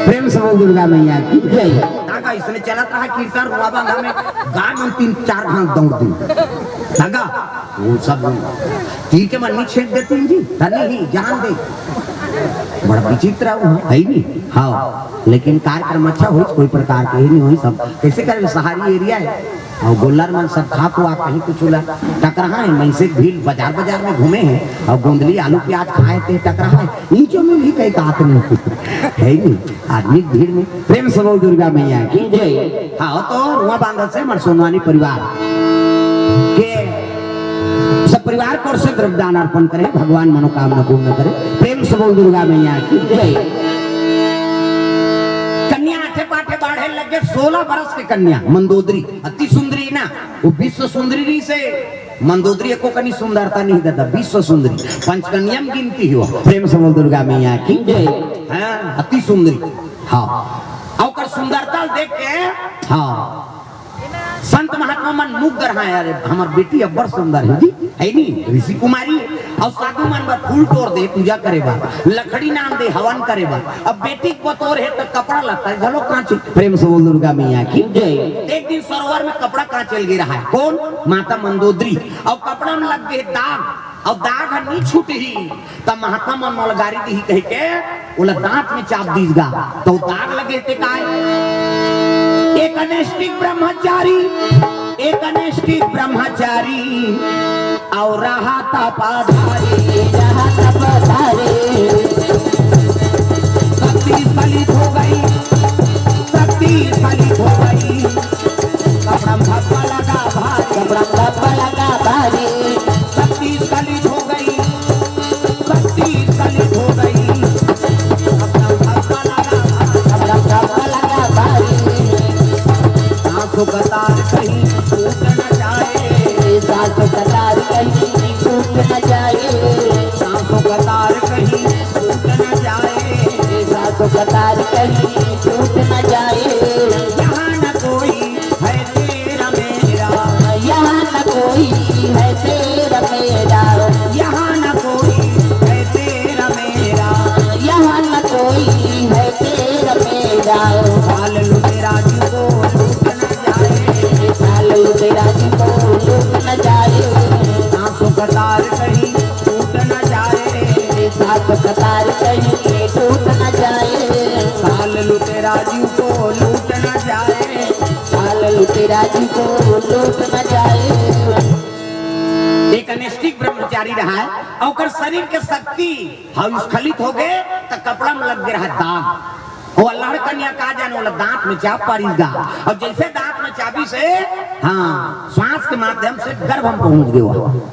प्रेम से बोल दुर्गा मैया की जय। ताका इसने चलत रहा कीर्तन रुआ बांधा में, गाय मन तीन चार घास दौड़ दी। ताका वो सब तीर के मन नहीं छेद देती जी, तनी ही जान दे। बड़ा विचित्र है वो, है नहीं? हाँ, लेकिन कार्यक्रम अच्छा हो, कोई प्रकार के ही नहीं हो सब। कैसे करें, शहरी एरिया है। और गोल्लर मन सब खा खुआ कहीं कुछ ला टकराहा है। मनसे भीड़ बाजार बाजार में घूमे हैं और गोंदली आलू प्याज खाए ते टकराहा है। नीचो में भी कहीं का आदमी है नहीं, आदमी भीड़ में। प्रेम से बोल दुर्गा मैया की जय। हाँ, तो रुआ बांधा से हमारे सोनवानी परिवार के सब परिवार को से द्रव्य दान अर्पण करे, भगवान मनोकामना पूर्ण करे। प्रेम से बोल दुर्गा मैया की जय। कन्या आठे पाठे बाढ़े लगे, सोलह बरस के कन्या मंदोदरी, अति सुंदरी ना, वो विश्व सुंदरी से मंदोदरी एको कनी सुंदरता नहीं देता, विश्व सुंदरी, पंचकन्या में गिनती हो। प्रेम से बोल दुर्गा मैया की जय। हाँ, अति सुंदरी। हाँ, और ओकर सुंदरता देख के, हाँ, संत महात्मा मन मुग्ध रहा, "अरे, हमर बेटी अब्बड़ सुंदर है जी, है नी, ऋषि कुमारी।" और साधु मन बर फूल टोर दे पूजा करे बर, लकड़ी नाम दे हवन करे बर। अब बेटी के बतौर है तो कपड़ा लत्ता घलो कांचे। प्रेम से बोल दुर्गा मैया की जय। एक दिन सरोवर में कपड़ा कांचे लगे रहा है। कौन? माता मंदोदरी। और कपड़ा में लग गए दाग, और दाग ह नहीं छूट ही। तब महात्मा मन मोला गारी दिही कह के ओला दांत में चाप दीस गा, तो दाग लगे ते काय? एक अनैष्ठिक ब्रह्मचारी, एक अनैष्ठिक ब्रह्मचारी, और रहा तपधारी, रहा तपधारी। शक्ति स्खलित हो गई, शक्ति स्खलित हो गई। कपड़ा में धब्बा लगा भारी, कपड़ा में धब्बा लगा भारी। शक्ति स्खलित हो गई, शक्ति स्खलित हो गई। कपड़ा में धब्बा लगा भारी, कपड़ा में धब्बा लगा भारी। सांसों का तार कहीं टूट न जाए, सांसों का तार कहीं टूट न जाए। सांसों का तार कहीं टूट न जाए, सांसों का तार कहीं टूट न जाए। यहाँ न कोई है तेरा मेरा, यहाँ न कोई है तेरा मेरा, यहाँ न कोई है तेरा मेरा, यहाँ न कोई है तेरा मेरा। पाल लुटेरा जी को लूट न जाए, पाल लुटेरा जी को लूट न जाए। सांसों का तार कहीं टूट न जाए, सांसों का तार कहीं टूट न जाए। पाल लुटेरा जी को लूट न जाए, पाल लुटेरा जी को लूट न जाए। एक अनैष्ठिक ब्रह्मचारी रहा है, ओकर शरीर के शक्ति हाँ स्खलित हो गए, तो कपड़ा में लग गए रहा दाग। वो अल्हड़ कन्या का जाने, ओला दांत में चाप पारिस गा, और जैसे दांत में चाबी से, हाँ, श्वास के माध्यम से गर्भ में पहुंच गए,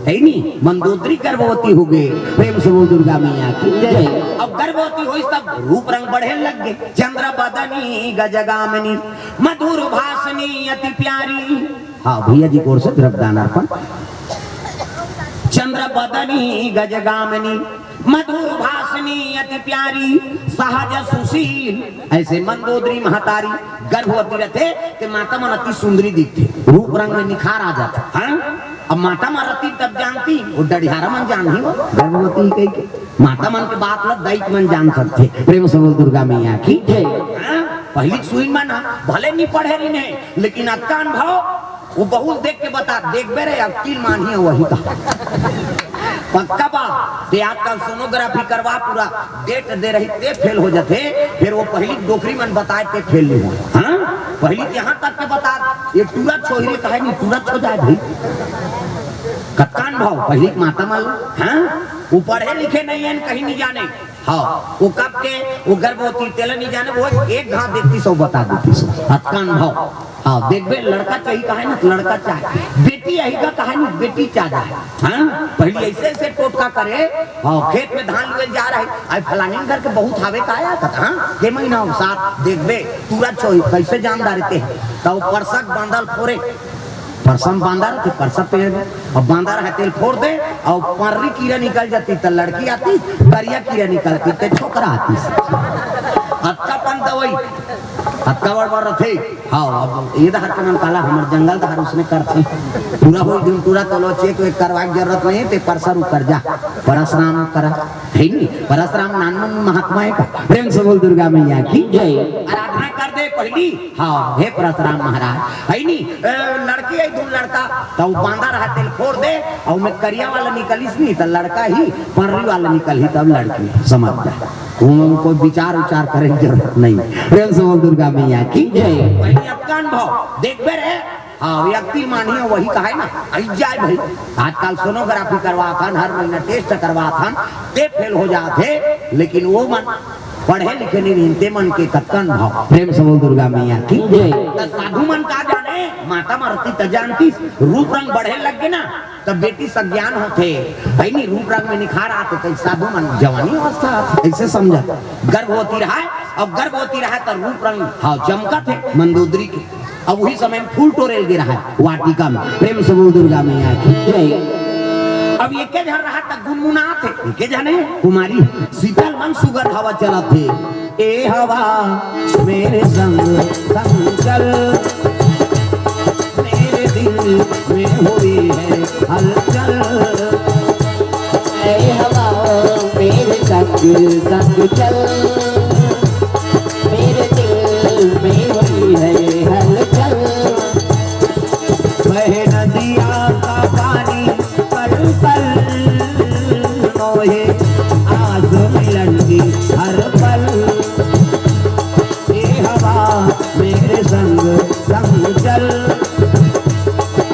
है नी, मंदोदरी गर्भवती हो गए। प्रेम से बोल दुर्गा मैया की जय। अब गर्भवती हुई तब रूप रंग बढ़े लग गए। चंद्र बदनी गजगामिनी, मधुर भाषणी अति प्यारी। हाँ, भैया जी की ओर से द्रव्य दान अर्पण। चंद्र बदनी गजगामिनी, मधुर भाषणी अति प्यारी, सहज सुशील। ऐसे मंदोदरी महतारी गर्भवती रहते ते माता मन अति सुंदरी दिखते, रूप रंग में निखार आ जाता। हाँ, अब माता मन रहती तब जानती, वो डढ़ियारा मन जान ही, वो गर्भवती कह के माता मन के बात ल दाई मन जान सकते। प्रेम से बोल दुर्गा मैया की जय। हाँ, पहली सुई मन भले नहीं पढ़े रही नहीं, लेकिन अतका अनुभव वो बहुत देख के बता, देखबे रे, अब तीन मानही है वही का। पक्का बा। ते आजकल सोनोग्राफी करवा, पूरा डेट दे रही, ते फेल हो जाते। फिर वो पहली डोकरी मन बताए, ते फेल नहीं हो। हाँ, पहली के यहाँ तक के बता, ये टूरा छोहिरे कहे नहीं, टूरा छो जाए भाई। कतकान भाव पहली के माता मन, हाँ, वो पढ़े लिखे नहीं है, कहीं नहीं जाने। हाँ, वो कब के वो गर्भवती, तेला नहीं जाने, वो एक घात देती सो बता देती सो। अतकान भाव। हाँ, देखबे, लड़का चाहिए कहे ना, तो लड़का चाहे। बेटी यही का कहे नहीं, बेटी चाह जाए। हाँ, पहले ऐसे ऐसे टोटका करे। हाँ, खेत में धान लुए जा रहे, आई फलानी घर के बहुत हावे का आया था। हाँ, के महीना हो साथ, देखबे, टूरा छोहिरे कैसे जानदार रहते हैं। तो वो परसक बांधल फोरे, परसम बांदा रथे, परसा पेड़ में, अब बांदा रहे तेल फोड़ दे, और पर्री कीरा निकल जाती, त लड़की आती, करिया कीरा निकलती, ते छोकरा आती। अतका पन दवाई, अतका बड़ बड़ रथे। हाँ, अब ये दहर के मन काला, हमर जंगल दहर उसने करथे। पूरा हो दिन, पूरा तोलो चेक वेक करवाए के जरूरत नहीं, ते परसा रुक कर जा, परसराम करा, है नहीं? परसराम नानू महात्मा है का? प्रेम से बोल दुर्गा मैया की जय। आराधना कर दे पहली। हाँ, हे परसराम महाराज, है नी, ए, लड़की है, दू लड़का, तो वो बांदा रहा, तेल फोड़ दे, और मैं करिया वाला निकलिस नहीं, तो लड़का ही, पर्री वाला निकल ही, तब लड़की, समझ जा। उनको विचार उचार करे की जरूरत नहीं। प्रेम से बोल दुर्गा मैया की जय। पहली अतका अनुभव, देखबे रे, हाँ, व्यक्ति मानिए वही कहे ना, आई जाए भाई। आजकल सोनोग्राफी करवाथन, हर महीना टेस्ट करवाथन, ते फेल हो जात हे, लेकिन वो मन पढ़े लिखे नहीं रहते मन के कतकन भाव। प्रेम से बोल दुर्गा मैया की जय। त साधु मन का जाने, माता मरती त जानती, रूप रंग बढ़े लग गे ना, तब बेटी सज्ञान होथे। भाई नहीं, रूप रंग में निखार आते, कई साधु मन जवानी अवस्था आथे, ऐसे समझा। गर्भवती रहा, अब गर्भवती रहा त रूप रंग, हाँ, चमकत हे मंदोदरी के। अब वही समय में फूल टोरेल गे रहा है वाटिका में। प्रेम से बोल दुर्गा मैया की जय। अब एके झन रहा त गुनगुनात हे, एके झने कुमारी शीतल मन सुगंध हवा चलत हे। ए हवा मेरे संग संग चल, मेरे दिल में हुई है हलचल। ए हवा मेरे संग संग चल, मेरे दिल में हुई है हलचल। बहे नदिया का पानी पल पल, मोहे आस मिलन की हर पल। ये हवा मेरे संग संग चल,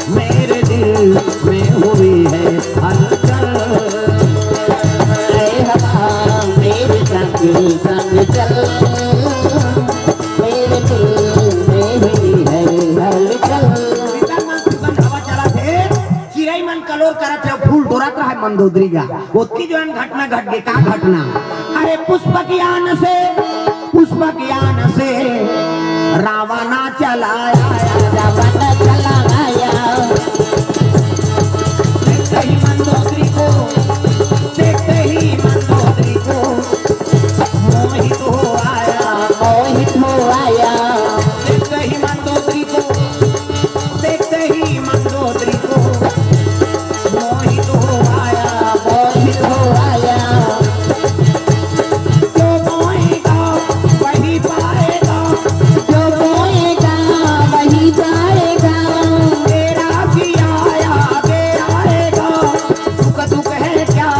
मेरे दिल में हुई है हलचल। ए हवा मेरे संग संग चल, मेरे दिल में हुई है हलचल। शीतल मन सुगंध हवा चलत हे, चिरई मन कलोर करत हे, फूल टोरत रहा है मंदोदरी गा। ओतकी जोन घटना घट गे, का घटना? अरे पुष्पक यान से, पुष्पक यान से रावण चला आया, रावण चला आया। देखते ही मंदोदरी को, देखते ही मंदोदरी को मोहित हो आया, मोहित हो आया। देखते ही मंदोदरी को, देखते ही मंदोदरी को मोहित हो आया, मोहित हो आया। जो बोएगा वही पाएगा, जो बोएगा वही पाएगा। तेरा किया आगे आएगा, सुख दुख है क्या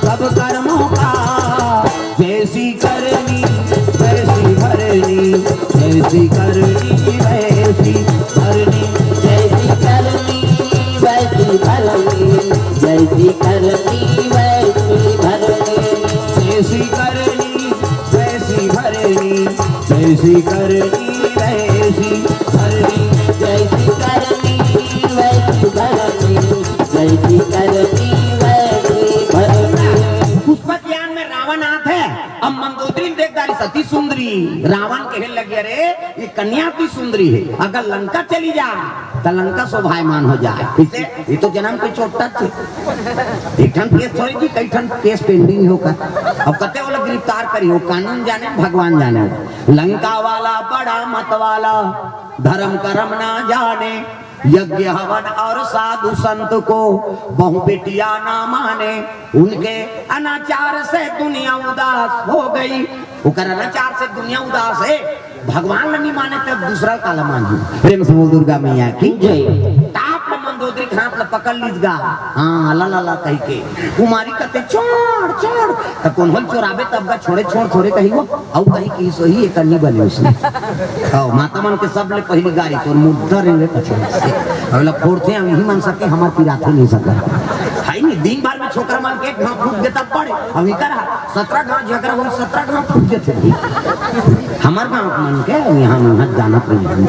सब कर्मों का। जैसी करनी वैसी भरनी, जैसी करनी वैसी भरनी। जैसी करनी वैसी भरनी, जैसी करनी वैसी भरनी। जैसी करनी वैसी भरनी, जैसी करनी वैसी भरनी। जैसी करनी वैसी भरनी, जैसी करनी वैसी भरनी। पुष्पक यान में रावण आत हे, अब मंदोदरी देख डारिस अति सुंदरी। रावण कहे लगे, अरे ये कन्या अति सुंदरी हे, अगर लंका चली जा त लंका शोभायमान हो जाए। इसे ये तो जन्म के चोट्टा थे, एक ठन केस थोड़ी थी, कई ठन केस पेंडिंग हे ओकर। अब कते ओला गिरफ्तार करी हो, कानून जाने भगवान जाने। लंका वाला बड़ा मत वाला, धर्म कर्म ना जाने, यज्ञ हवन और साधु संत को बहु बिटिया ना माने। उनके अनाचार से दुनिया उदास हो गई। ओकर अनाचार से दुनिया उदास हे। भगवान ल नहीं माने, तब दूसरा काला मानही। प्रेम से बोल दुर्गा मैया की जय। टाप ले मंदोदरी के हाथ ल पकड़ लीस गा। हाँ, ला, ला, ला कहि के। कुमारी कथे, "छोड़, छोड़।" त कोन होल चोराबे तब गा, "छोड़े, छोड़, छोड़े," कही वो। अउ कही कि सोही एक नहीं बने उसने। अउ माता मन के सब ले पहली गारी, "तोर मुद्दा रेंगे कछे।" अउ ला फोड़थे, हम ही मन सके, हमार पिराथे नहीं सके। है नहीं, दिन भर में छोकरा मन के एक घाव फूट गे तब पड़े। अभी कर सत्रह घाव झगड़ा होई, सत्रह घाव फूट जथे भाई। हमार गाँव के मन के, यहाँ में हाथ जाना पड़ी हम।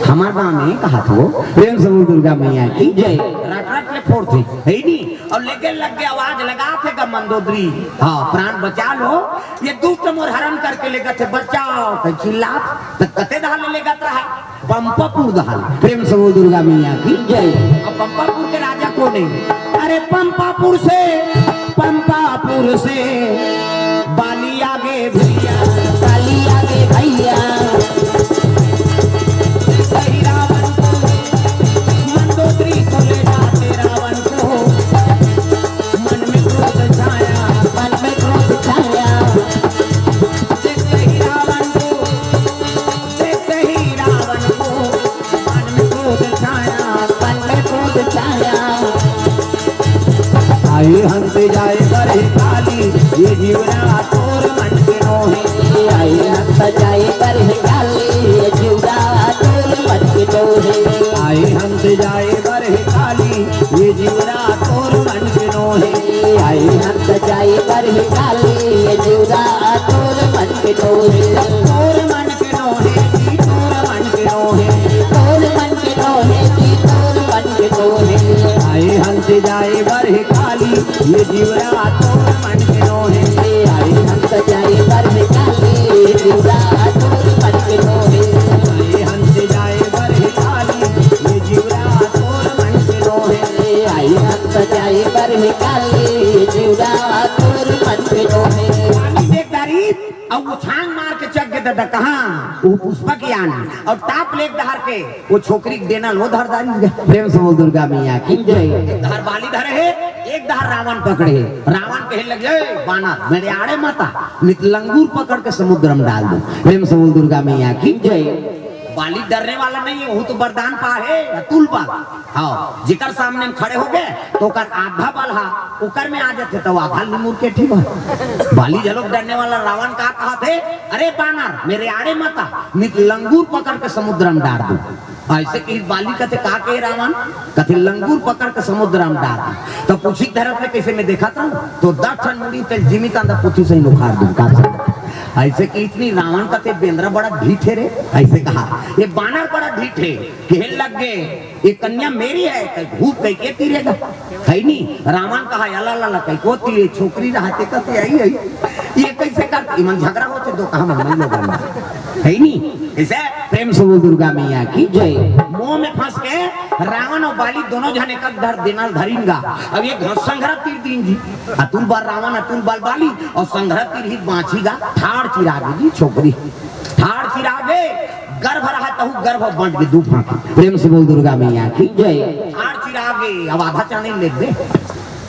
हमार गाँव में कहा था वो, प्रेम से बोल दुर्गा मैया की जय। रट रट ले फोड़थे, है नी? अउ लेके लग के आवाज लगाथे गा मंदोदरी, हाँ, प्राण बचा लो, ये दुष्ट मोर हरण करके लेगथे, बचाओ, कहि चिल्लात, त कते डहर ले लेगत रहा? पंपापुर डहर। प्रेम से बोल दुर्गा मैया की जय। अब पंपापुर के राजा कोन हे? अरे पंपापुर से, पंपापुर से बाली आगे भैया, बाली आगे भैया। सही रावण को, मंदोदरी को ले जाते रावण को, मन में क्रोध छाया, मन में क्रोध छाया। देखते ही रावण को, देखते ही रावण को, मन में क्रोध छाया, मन में क्रोध छाया। आई हंस जाए बरही काली, ये जीवरा तोर मन के नोहे। आई हंस जाए बरही काली, ये जीवरा तोर मन के नोहे। आई हंस जाए बरही काली, ये जीवरा तोर मन के नोहे। आई हंस जाए बरही काली, ये जीवरा तोर मन के नोहे। तोर मन के नोहे जी, तोर मन के नोहे। तोर मन के नोहे जी, तोर मन के नोहे। आई हंस जाए बरही काली, ये जीवरा तोर मन के नोहे। आई हंस जाए बरही काली, ये जीवरा तोर मन के नोहे। आई हंस जाए बरही काली, ये जीवरा तोर मन के नोहे। आई हंस जाए बरही काली, ये जीवरा तोर मन के नोहे। पानी देख डारी, अउ वो छांग मार के चक गे ददा कहाँ? वो पुष्पक यान। अउ टाप ले एक डहर के, वो छोकरी के डेना ल धर डारी। प्रेम से बोल दुर्गा मैया की जय। एक डहर बाली धरे हे, एक डहर रावण पकड़े हे। रावण कहे लगे, "ए, बानर, मेरे आड़े मत आ, नहीं तो लंगूर पकड़ के समुद्र में डाल दूं।" प्रेम से बोल दुर्गा मैया की जय। बाली डरने वाला नहीं है, वो तो वरदान पा हे, अतुल बल। हाँ, जेकर सामने में खड़े हो गे, तो ओकर आधा बल हा, ओकर में आ जाथे, तो आधा ल निमुर के ठीक बा। बाली झलोक डरने वाला रावण का कहाथे, "अरे बानर, मेरे आड़े मत आ, नहीं तो लंगूर पकड़ के समुद्र में डार दूं।" ऐसे कही बाली कथे, "का कहे रावण?" कथे, "लंगूर पकड़ के समुद्र में डार दूं।" तो पूछी धरत ले, "कैसे मैं देखा था तो दस ठन मुड़ी तेल जिमी कांदा पुथी से ही उखाड़ दूं।" का ऐसे कही इतनी रावण कथे, "बेंदरा बड़ा ढीठ हे रे।" ऐसे कहा, "ये बानर बड़ा ढीठ हे।" कहे लग गे, "ये कन्या मेरी है, कहीं भूत कहीं के तीरेगा, है नी?" रावण कहा, "अला ला ला, कहीं को तीरे, छोकरी रहते कहते आई आई, ये कैसे करती?" मन झगड़ा होते दो कहा मन लोगन में, है नी? इसे प्रेम से बोल दुर्गा मैया की जय। मोह में फंस के रावण अउ बाली दोनों झन एक डहर डेना ल धरिन गा। अब ये घास संघरा तीर दीन जी, अतुल बल रावण, अतुल बल बाली, अउ संघरा तीर ही बांची गा, ठाड़ चिरागे जी छोकरी। ठाड़ चिरागे, गर्भ रहा तहु गर्भ बंट के दू फांकी। प्रेम से बोल दुर्गा मैया की जय। ठाड़ चिरागे, अब आधा चानी ले दे।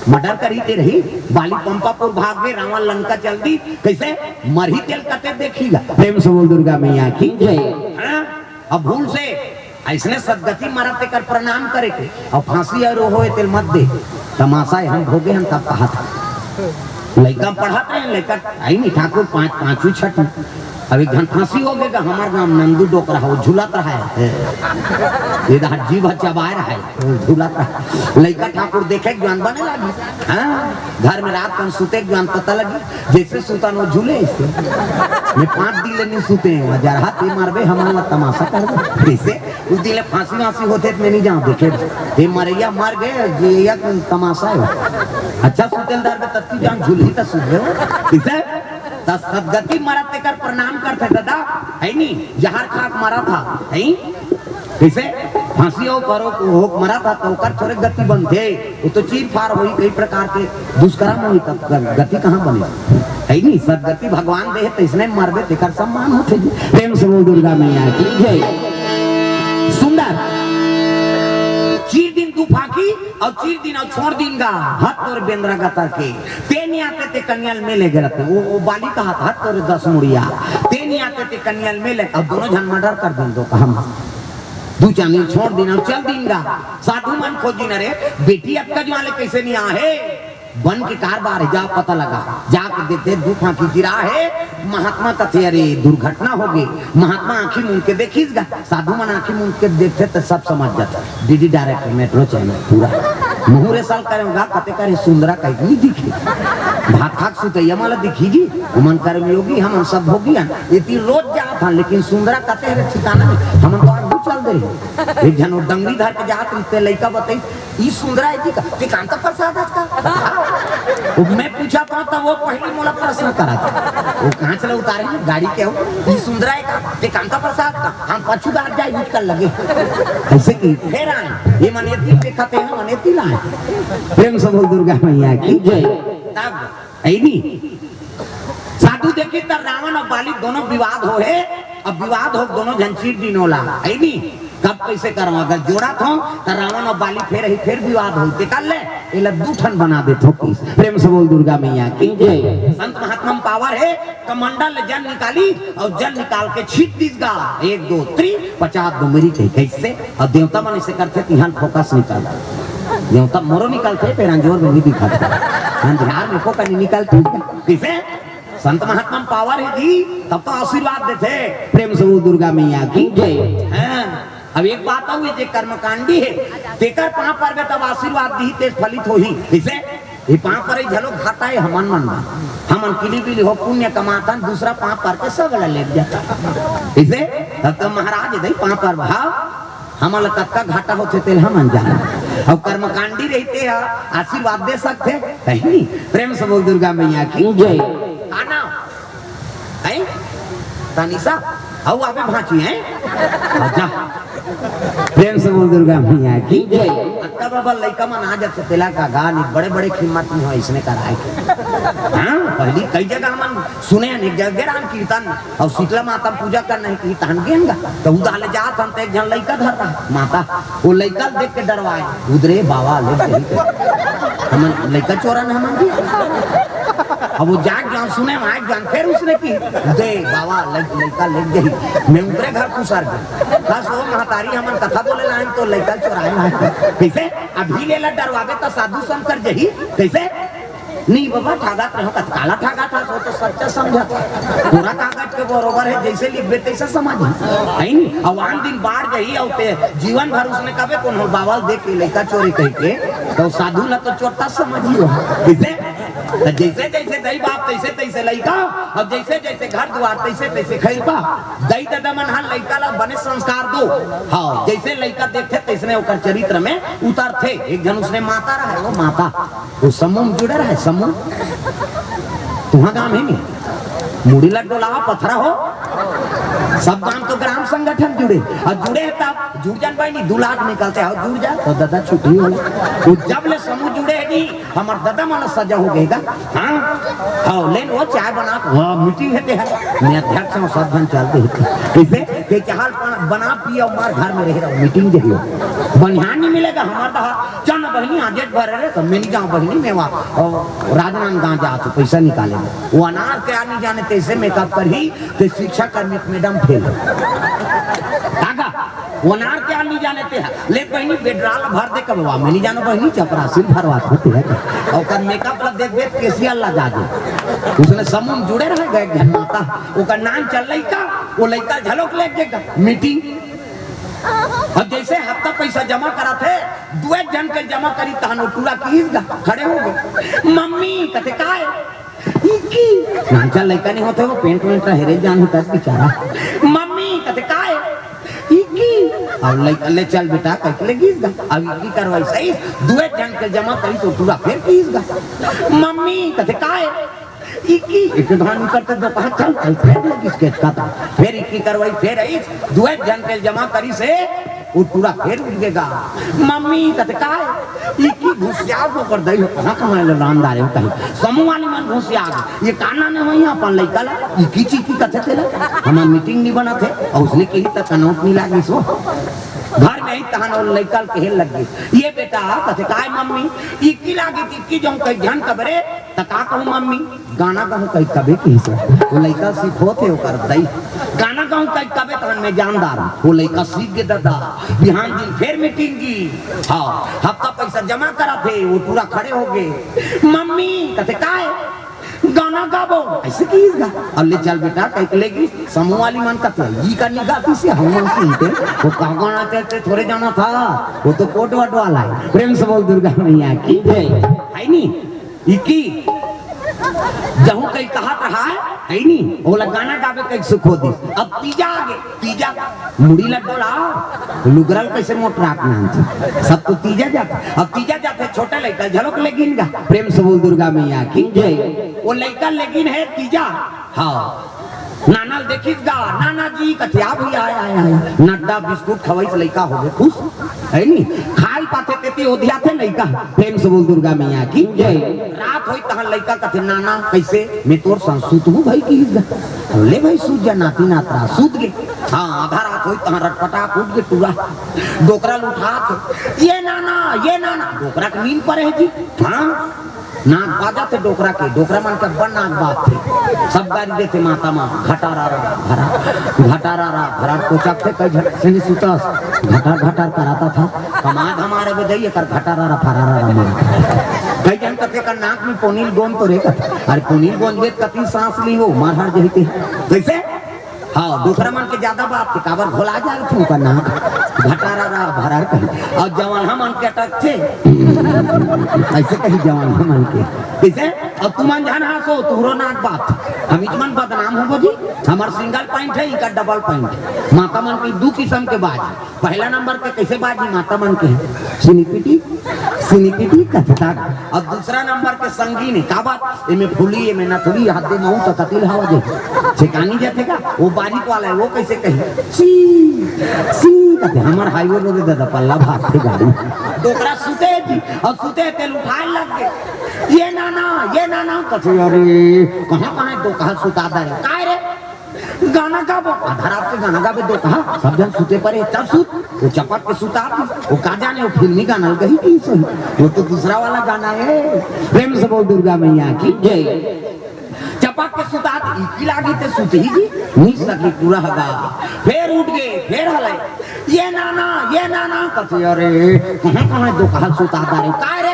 मर्डर करी ते रही, बाली पंपापुर भाग गे, रावण लंका चल दी। कैसे? मरही तेल कते देखी गा। प्रेम से बोल दुर्गा मैया की जय। हाँ? अब भूल से ऐसने सदगति मरत तेकर प्रणाम करे के, अउ फांसी अउ होए तेल मत दे। तमाशा हम भोगे हम तब कहा था। लइका पढ़त रहे, लइका आई नहीं ठाकुर पाँच, पाँचवीं छठी। अब एक झन फांसी हो गे गा, हमार गांव नंदू डोकरा हो, झूलत रहा है। ये दहा जीभ चबाए रहा है, झूलत रहा। लइका ठाकुर देखे के ज्ञान बने लगी। हाँ, घर में रात कन सुते के ज्ञान पता लगी, जैसे सुता नो झूले ऐसे। मैं पाँच दिन ले नहीं सुते हैं, वहाँ जरहा ते मारबे, हमारा तमाशा करबे। कैसे? उस दिन ले फांसी वांसी होते तो मैं नहीं जाऊँ देखे। ये मरैया मर गए, ये एक तमाशा है। अच्छा सुतेल दर में तत्ती जान झूली तो सुन लो। कैसे? त सदगति मरत तेकर प्रणाम करथे ददा, है नी? जहर खा के मरत हा, है? कैसे? फांसी हो करो, हो के मरत हा, तो ओकर थोरे गति बनथे। वो तो चीर फाड़ होई, कई प्रकार के दुष्कर्म होई, तब ग-, गति कहाँ बने? है नी? सदगति भगवान दे, तो इसने मरबे, तेकर सम्मान होथे जी। प्रेम से बोल दुर्गा मैया की जय। सुंदर। चीर दिन दू फांकी, अउ चीर दिन अउ छोड़ दिन गा, हत तोरे बेंदरा गतर के। ते नी आते ते कनिया ल में ले गे रहते। वो, वो बाली कहा था, "हत तोरे दस मुड़िया।" ते नी आते ते कनिया ल में ले, अब दोनों झन मर्डर कर दिन तो हम। दू चार दिन छोड़ दिन अउ चल दिन गा। साधु मन खोजिन, "अरे बेटी, अतका जुवार ले कइसे नी आहे?" बन के कारबार हे, जा पता लगा। जाके देखथे, दू फांकी चिरा हे। महात्मा कथे, "अरे, दुर्घटना होगे।" महात्मा आंखी मूंद के देखिस गा। साधु मन आंखी मूंद के देखथे त सब समझ जाथे। डीडी डायरेक्ट मेट्रो चैनल पूरा। मुहूरे साल करे गा, कथे करे सुंदरा कहीं नी दिखे। भात खाक सुतैया मन ला दिखही जी। ओमन कर्मयोगी, हमन सब भोगी हन। एती रोज जात हन, लेकिन सुंदरा कथे रे ठिकाना नहीं। हमन तो आगू चल दे। एक झन वो डंगरी धर के जात रहिस, लइका बतइस, "ई सुंदरा हे जी का? ते कांता प्रसाद हस का?" वो मैं पूछा था, तब वो पहली मोला प्रश्न करा था। वो कांच ला उतारे हे गाड़ी के, हो, "ई सुंदरा हे का? ते कांता प्रसाद का?" हम पछू दार जाए, उठ कर लगे। ऐसे की फेर आए, ये मन एती देखत हे, हम एती लाए। प्रेम से बोल दुर्गा मैया की जय। तब ऐनी साधु देखी त रावण अउ बाली दोनों विवाद हो हे। अब विवाद हो, दोनों झन चीर दिन ओला, ऐनी कब कइसे करवा, अगर जोड़त हो त रावण अउ बाली फेर ही फेर विवाद हो, ते कर ले, एला दू ठन बना देथो किस। प्रेम से बोल दुर्गा मैया की जय। संत महात्मा म पावर हे, कमंडल ले जल निकाली अउ जल निकाल के छीट दिस गा, एक दो तीन, पचास दो मेरी कही कइसे। अउ देवता मन अइसे करथे, तिहान फोकस निकल। देवता मोरो निकलथे, फेर अंजोर में भी दिखथे। अंधियार में को कनी निकलथे। कइसे? संत महात्मा म पावर हे जी, तब तो आशीर्वाद देथे। प्रेम से बोल दुर्गा मैया की जय। हाँ। अब एक बात अउ हे, जे कर्मकांडी हे, तेकर पाँव परबे तब आशीर्वाद दिही, तेज फलित होही। कइसे? ये पाँव परई घलो घाटा हे हमन मन ला। हमन किली बिली हो पुण्य कमाथन, दूसरा पाँव पर के सब ला लेग जाथन। कइसे? तब तो महाराज दई पाँव पर भाव, हमन ला कतका घाटा होथे तेल हमन जान। अउ कर्मकांडी रहिथे ह, आशीर्वाद दे सकथे, कहीं नी। प्रेम से बोल दुर्गा मैया की जय। का नाम? हैं? तनिषा? हऊ आबे भांची हैं? हाँ, जा। प्रेम से बोल दुर्गा मैया की जय। अतका बड़े बड़े लइका मन आ जाथे, तेला का गा नी, बड़े बड़े कीमत में हो, इसने कराए के। हाँ, पहली कई जगह हमन सुने हन, एक जगह राम कीर्तन अउ शीतला माता पूजा करना हे कि तहन गेंगा, त उदा ले जात हन, त एक झन लइका धर रहा माता, वो लइका ल देख के डरवाए, "उदरे बाबा ले जाही।" हमन लइका चोरन हमन भी। अब वो जाग जान सुने, वहाँ जान, फिर उसने की, "दे बाबा, लइ-, लइका ले जाही।" मैं उतरे घर खुसर गए। बस वो महतारी हमन कथा बोले लाइन तो लइका चोराए लाइन। कैसे? अभी लेला डरवाबे त साधु संत कर जही। कैसे? नहीं बाबा, ठागत रहो, कत काला ठागत हस, वो तो सच्चा समझत हे। पूरा कागज के बरोबर हे, जैसे लिखबे तैसे समझ हे। है नी? अब आन दिन बाढ़ गई, और ते जीवन भर उसने कबे कोनो बावल देख के लइका चोरी कह के, तो साधु ला तो चोट्टा समझ ही हो। जैसे, तो जैसे जैसे दई बाप तैसे तैसे लइका, और जैसे जैसे घर दुआर तैसे तैसे खैरपा। दई ददा मन हा लइका ला बने संस्कार दो। हाँ, जैसे लइका देखथे तैसने ओकर चरित्र में उतरथे। एक झन उसने माता रहा है, वो माता। वो समूह में जुड़े रहे, समूह। तुहा गांव हे नी? मुड़ी ला डोलावा पथरा हो। सब गांव तो ग्राम संगठन जुड़े। अउ जुड़े हे तब जुड़ जान भाई नी, दू लाख निकलथे, अउ जुड़ जा, तो दादा छुट्टी हो। वो जब ले समूह जुड़े हे नी, हमर दादा मन सजा हो गए गा। हाँ? हाँ, लेन वो चाय बना, वहाँ मीटिंग हे ते हे। मैं अध्यक्ष हूँ, सब झन चलते हे। कैसे? के चाहल बना, बना पी अउ मार घर में रह रहो, मीटिंग जइयो। बनिहान नहीं मिलेगा, हमार दहा चल न बहिनी, आज एक भर रे, तो मैं नहीं जाऊँ बहिनी, मैं वहाँ, अ, राजनांदगांव जात हूँ, पैसा निकाले। वो अनार के आदमी जाने तैसे मेकअप करही, ते शिक्षा कर्मी मैडम फेल। काका, वो अनार के आदमी जाने ते है, ले बहिनी, बेडराल भर दे कब, वहाँ मैं नहीं जानो बहिनी, चपरासी भरवा होती है। और कर मेकअप ला देख देख केसिया ला जा दे। उसने समूह में जुड़े रह गए, एक झन माता, ओकर नाम चल लइका, वो लइका झलोक ले गए मीटिंग। अब जैसे हफ्ता पैसा जमा करा थे, दुए झन के जमा करी, तहन वो टूरा किहिस गा, खड़े हो गए। "मम्मी," कथे, "काय?" "इकी।" नानचा लइका नहीं होते, वो पेंट वेंट हेरे जान होता है बेचारा। "मम्मी," कथे, "काय?" "इकी।" अब लइका, "ले चल बेटा," कह के ले गिस गा। अब इकी करवाई सही, दुए झन के जमा करी तो टूरा फिर किहिस गा। "मम्मी," कथे, "काय?" इकी, एक धान करते दो कहा, "चल, चल, फिर लगिस के का था।" फिर इकी करवाई, फिर आई, दुए झन के जमा करी से, वो टूरा फिर उठ गएगा। "मम्मी," कथे, "काय?" इकी घुसिया को कर दई, कहाँ कहाँ ले लानदार है, कहीं समूह वाली मन घुसिया गई। ये काना ने वहीं अपन लइका ला, इकी चीकी कथे तेला, हमार मीटिंग नहीं बना थे, और उसने कही तक अनाउंस नहीं लागी सो। घर में ही तहन ओ लइका ल कहे लग गे, "ये बेटा," कथे, "काय मम्मी?" "इक्की लागे, इक्की जहूँ कहि झन कबे रे।" "त का कहूँ मम्मी?" "गाना गाहूँ कहि कबे," किहिस। ओ लइका सिखोथे ओकर दई, "गाना गाहूँ कहि कबे तहन मैं जानदार हूँ।" ओ लइका सीख गे ददा। बिहान दिन फेर मीटिंग गे। हाँ, हफ्ता पैसा जमा कराथे, ओ टूरा खड़े हो गे। "मम्मी," कथे, "काय?" "गाना गाबो।" अइसे किहिस गा। "अउ ले चल बेटा," कहिके लेगिस। समूह वाली मन कथे, "ई का निगाह से हम मन सुनते, ओ का गाना चलथे, थोरे जानथस, ओ तो कोट वट वाला हे।" प्रेम से बोल दुर्गा मैया की जय। हे नी? इक्की जहूँ कहि कहत रहय, हे नी? ओला गाना गाबे कहिके सिखो दिस। अब तीजा आगे, तीजा मुड़ी ल डोला, लुगरा ल कइसे मोटरात नानथे, सब तो तीजा जाथे। अब तीजा जाथे, छोटे लइका ल घलोक लेगिन गा। प्रेम से बोल दुर्गा मैया की जय। ओ लइका लेगिन हे तीजा। हाँ। नाना ल देखिस गा, "नाना जी," कथे, "आ भइया, आय, आय, आय।" नड्डा बिस्कुट खवइस लइका होगे खुस। हे नी? खाय ल पाथे तेती ओधियाथे लइका। प्रेम से बोल दुर्गा मैया की जय। रात होइस तहाँ लइका कथे, "नाना, कइसे?" "मैं तोर संग सुतहूँ भई," किहिस गा। "ले भई, सुत जा, नाती नातरा।" सुत गे। हाँ, आधा रात होइस तहाँ रटपटाक उठ गे टूरा। डोकरा ल उठाथे, "ये नाना, ये नाना।" डोकरा के नींद परे हे जी। हाँ, नाक बाजथे डोकरा के, डोकरा मन के अब्बड़ नाक बाजथे। सब गारी देथे माता मन, "घटारारा भरा, घटारारा भरा।" कोचकथे कई झट से नी सुतस, घटार घटार कराथस। कमात हमारे बजई एकर घटारारा फरारारा मार। कई झन कथे, "एकर नाक में पोनील गोंद तो रे," कथे। "अरे पोनील गोंद बे कति सांस ली हो, मार हर जही ते।" कइसे? हाँ, डोकरा मन के जादा बात के काबर भुला जाथे ओकर नाक। घटारारा भरार कही। अउ जवान हमन के अटकथे। अइसे कही जवान हमन के। कइसे? अउ तुमन झन हाँसो, तुहरो नाक बात। हम इच मन बदनाम होबो जी। हमर सिंगल पॉइंट हे, इनका डबल पॉइंट। माता मन के दू किसम के बाज। पहला नंबर के कइसे बाजी माता मन के? सिनिपिटी, सिनिपिटी कथता। अउ दूसरा नंबर के संगीन हे, का बात? एमे फूली, एमे नथुली, हाथ दे महू त कतिल हवा दे। छेकानी जाथे का? ओ बारीक वाला हे, ओ कइसे कही? सी, सी कथे, हमर हाईवे रोड हे ददा, पल्ला भागथे गाड़ी। डोकरा सुते जी, अउ सुते तेल उठाय लग गे। "ये नाना, ये नाना," कथे, "अरे, कहाँ, कहाँ हे डोकहा ल सुता दे रे?" "काय रे?" "गाना गाबो।" आधा रात के गाना गाबे डोकहा, सब झन सुते परे, "चल सुत।" ओ चपक के सुता दिस। ओ का जाने, ओ फिल्मी गाना ल कही कि सही, ओ तो दूसरा वाला गाना हे। प्रेम से बोल दुर्गा मैया की जय। चपक के सुता दिस, इक्की लागी ते सुतही जी, नी सकी टूरा ह गा। फेर उठ गे, फेर हले, "ये नाना, ये नाना," कथे, "अरे, कहाँ, कहाँ हे डोकहा ल सुता दे रे?" "काय रे?"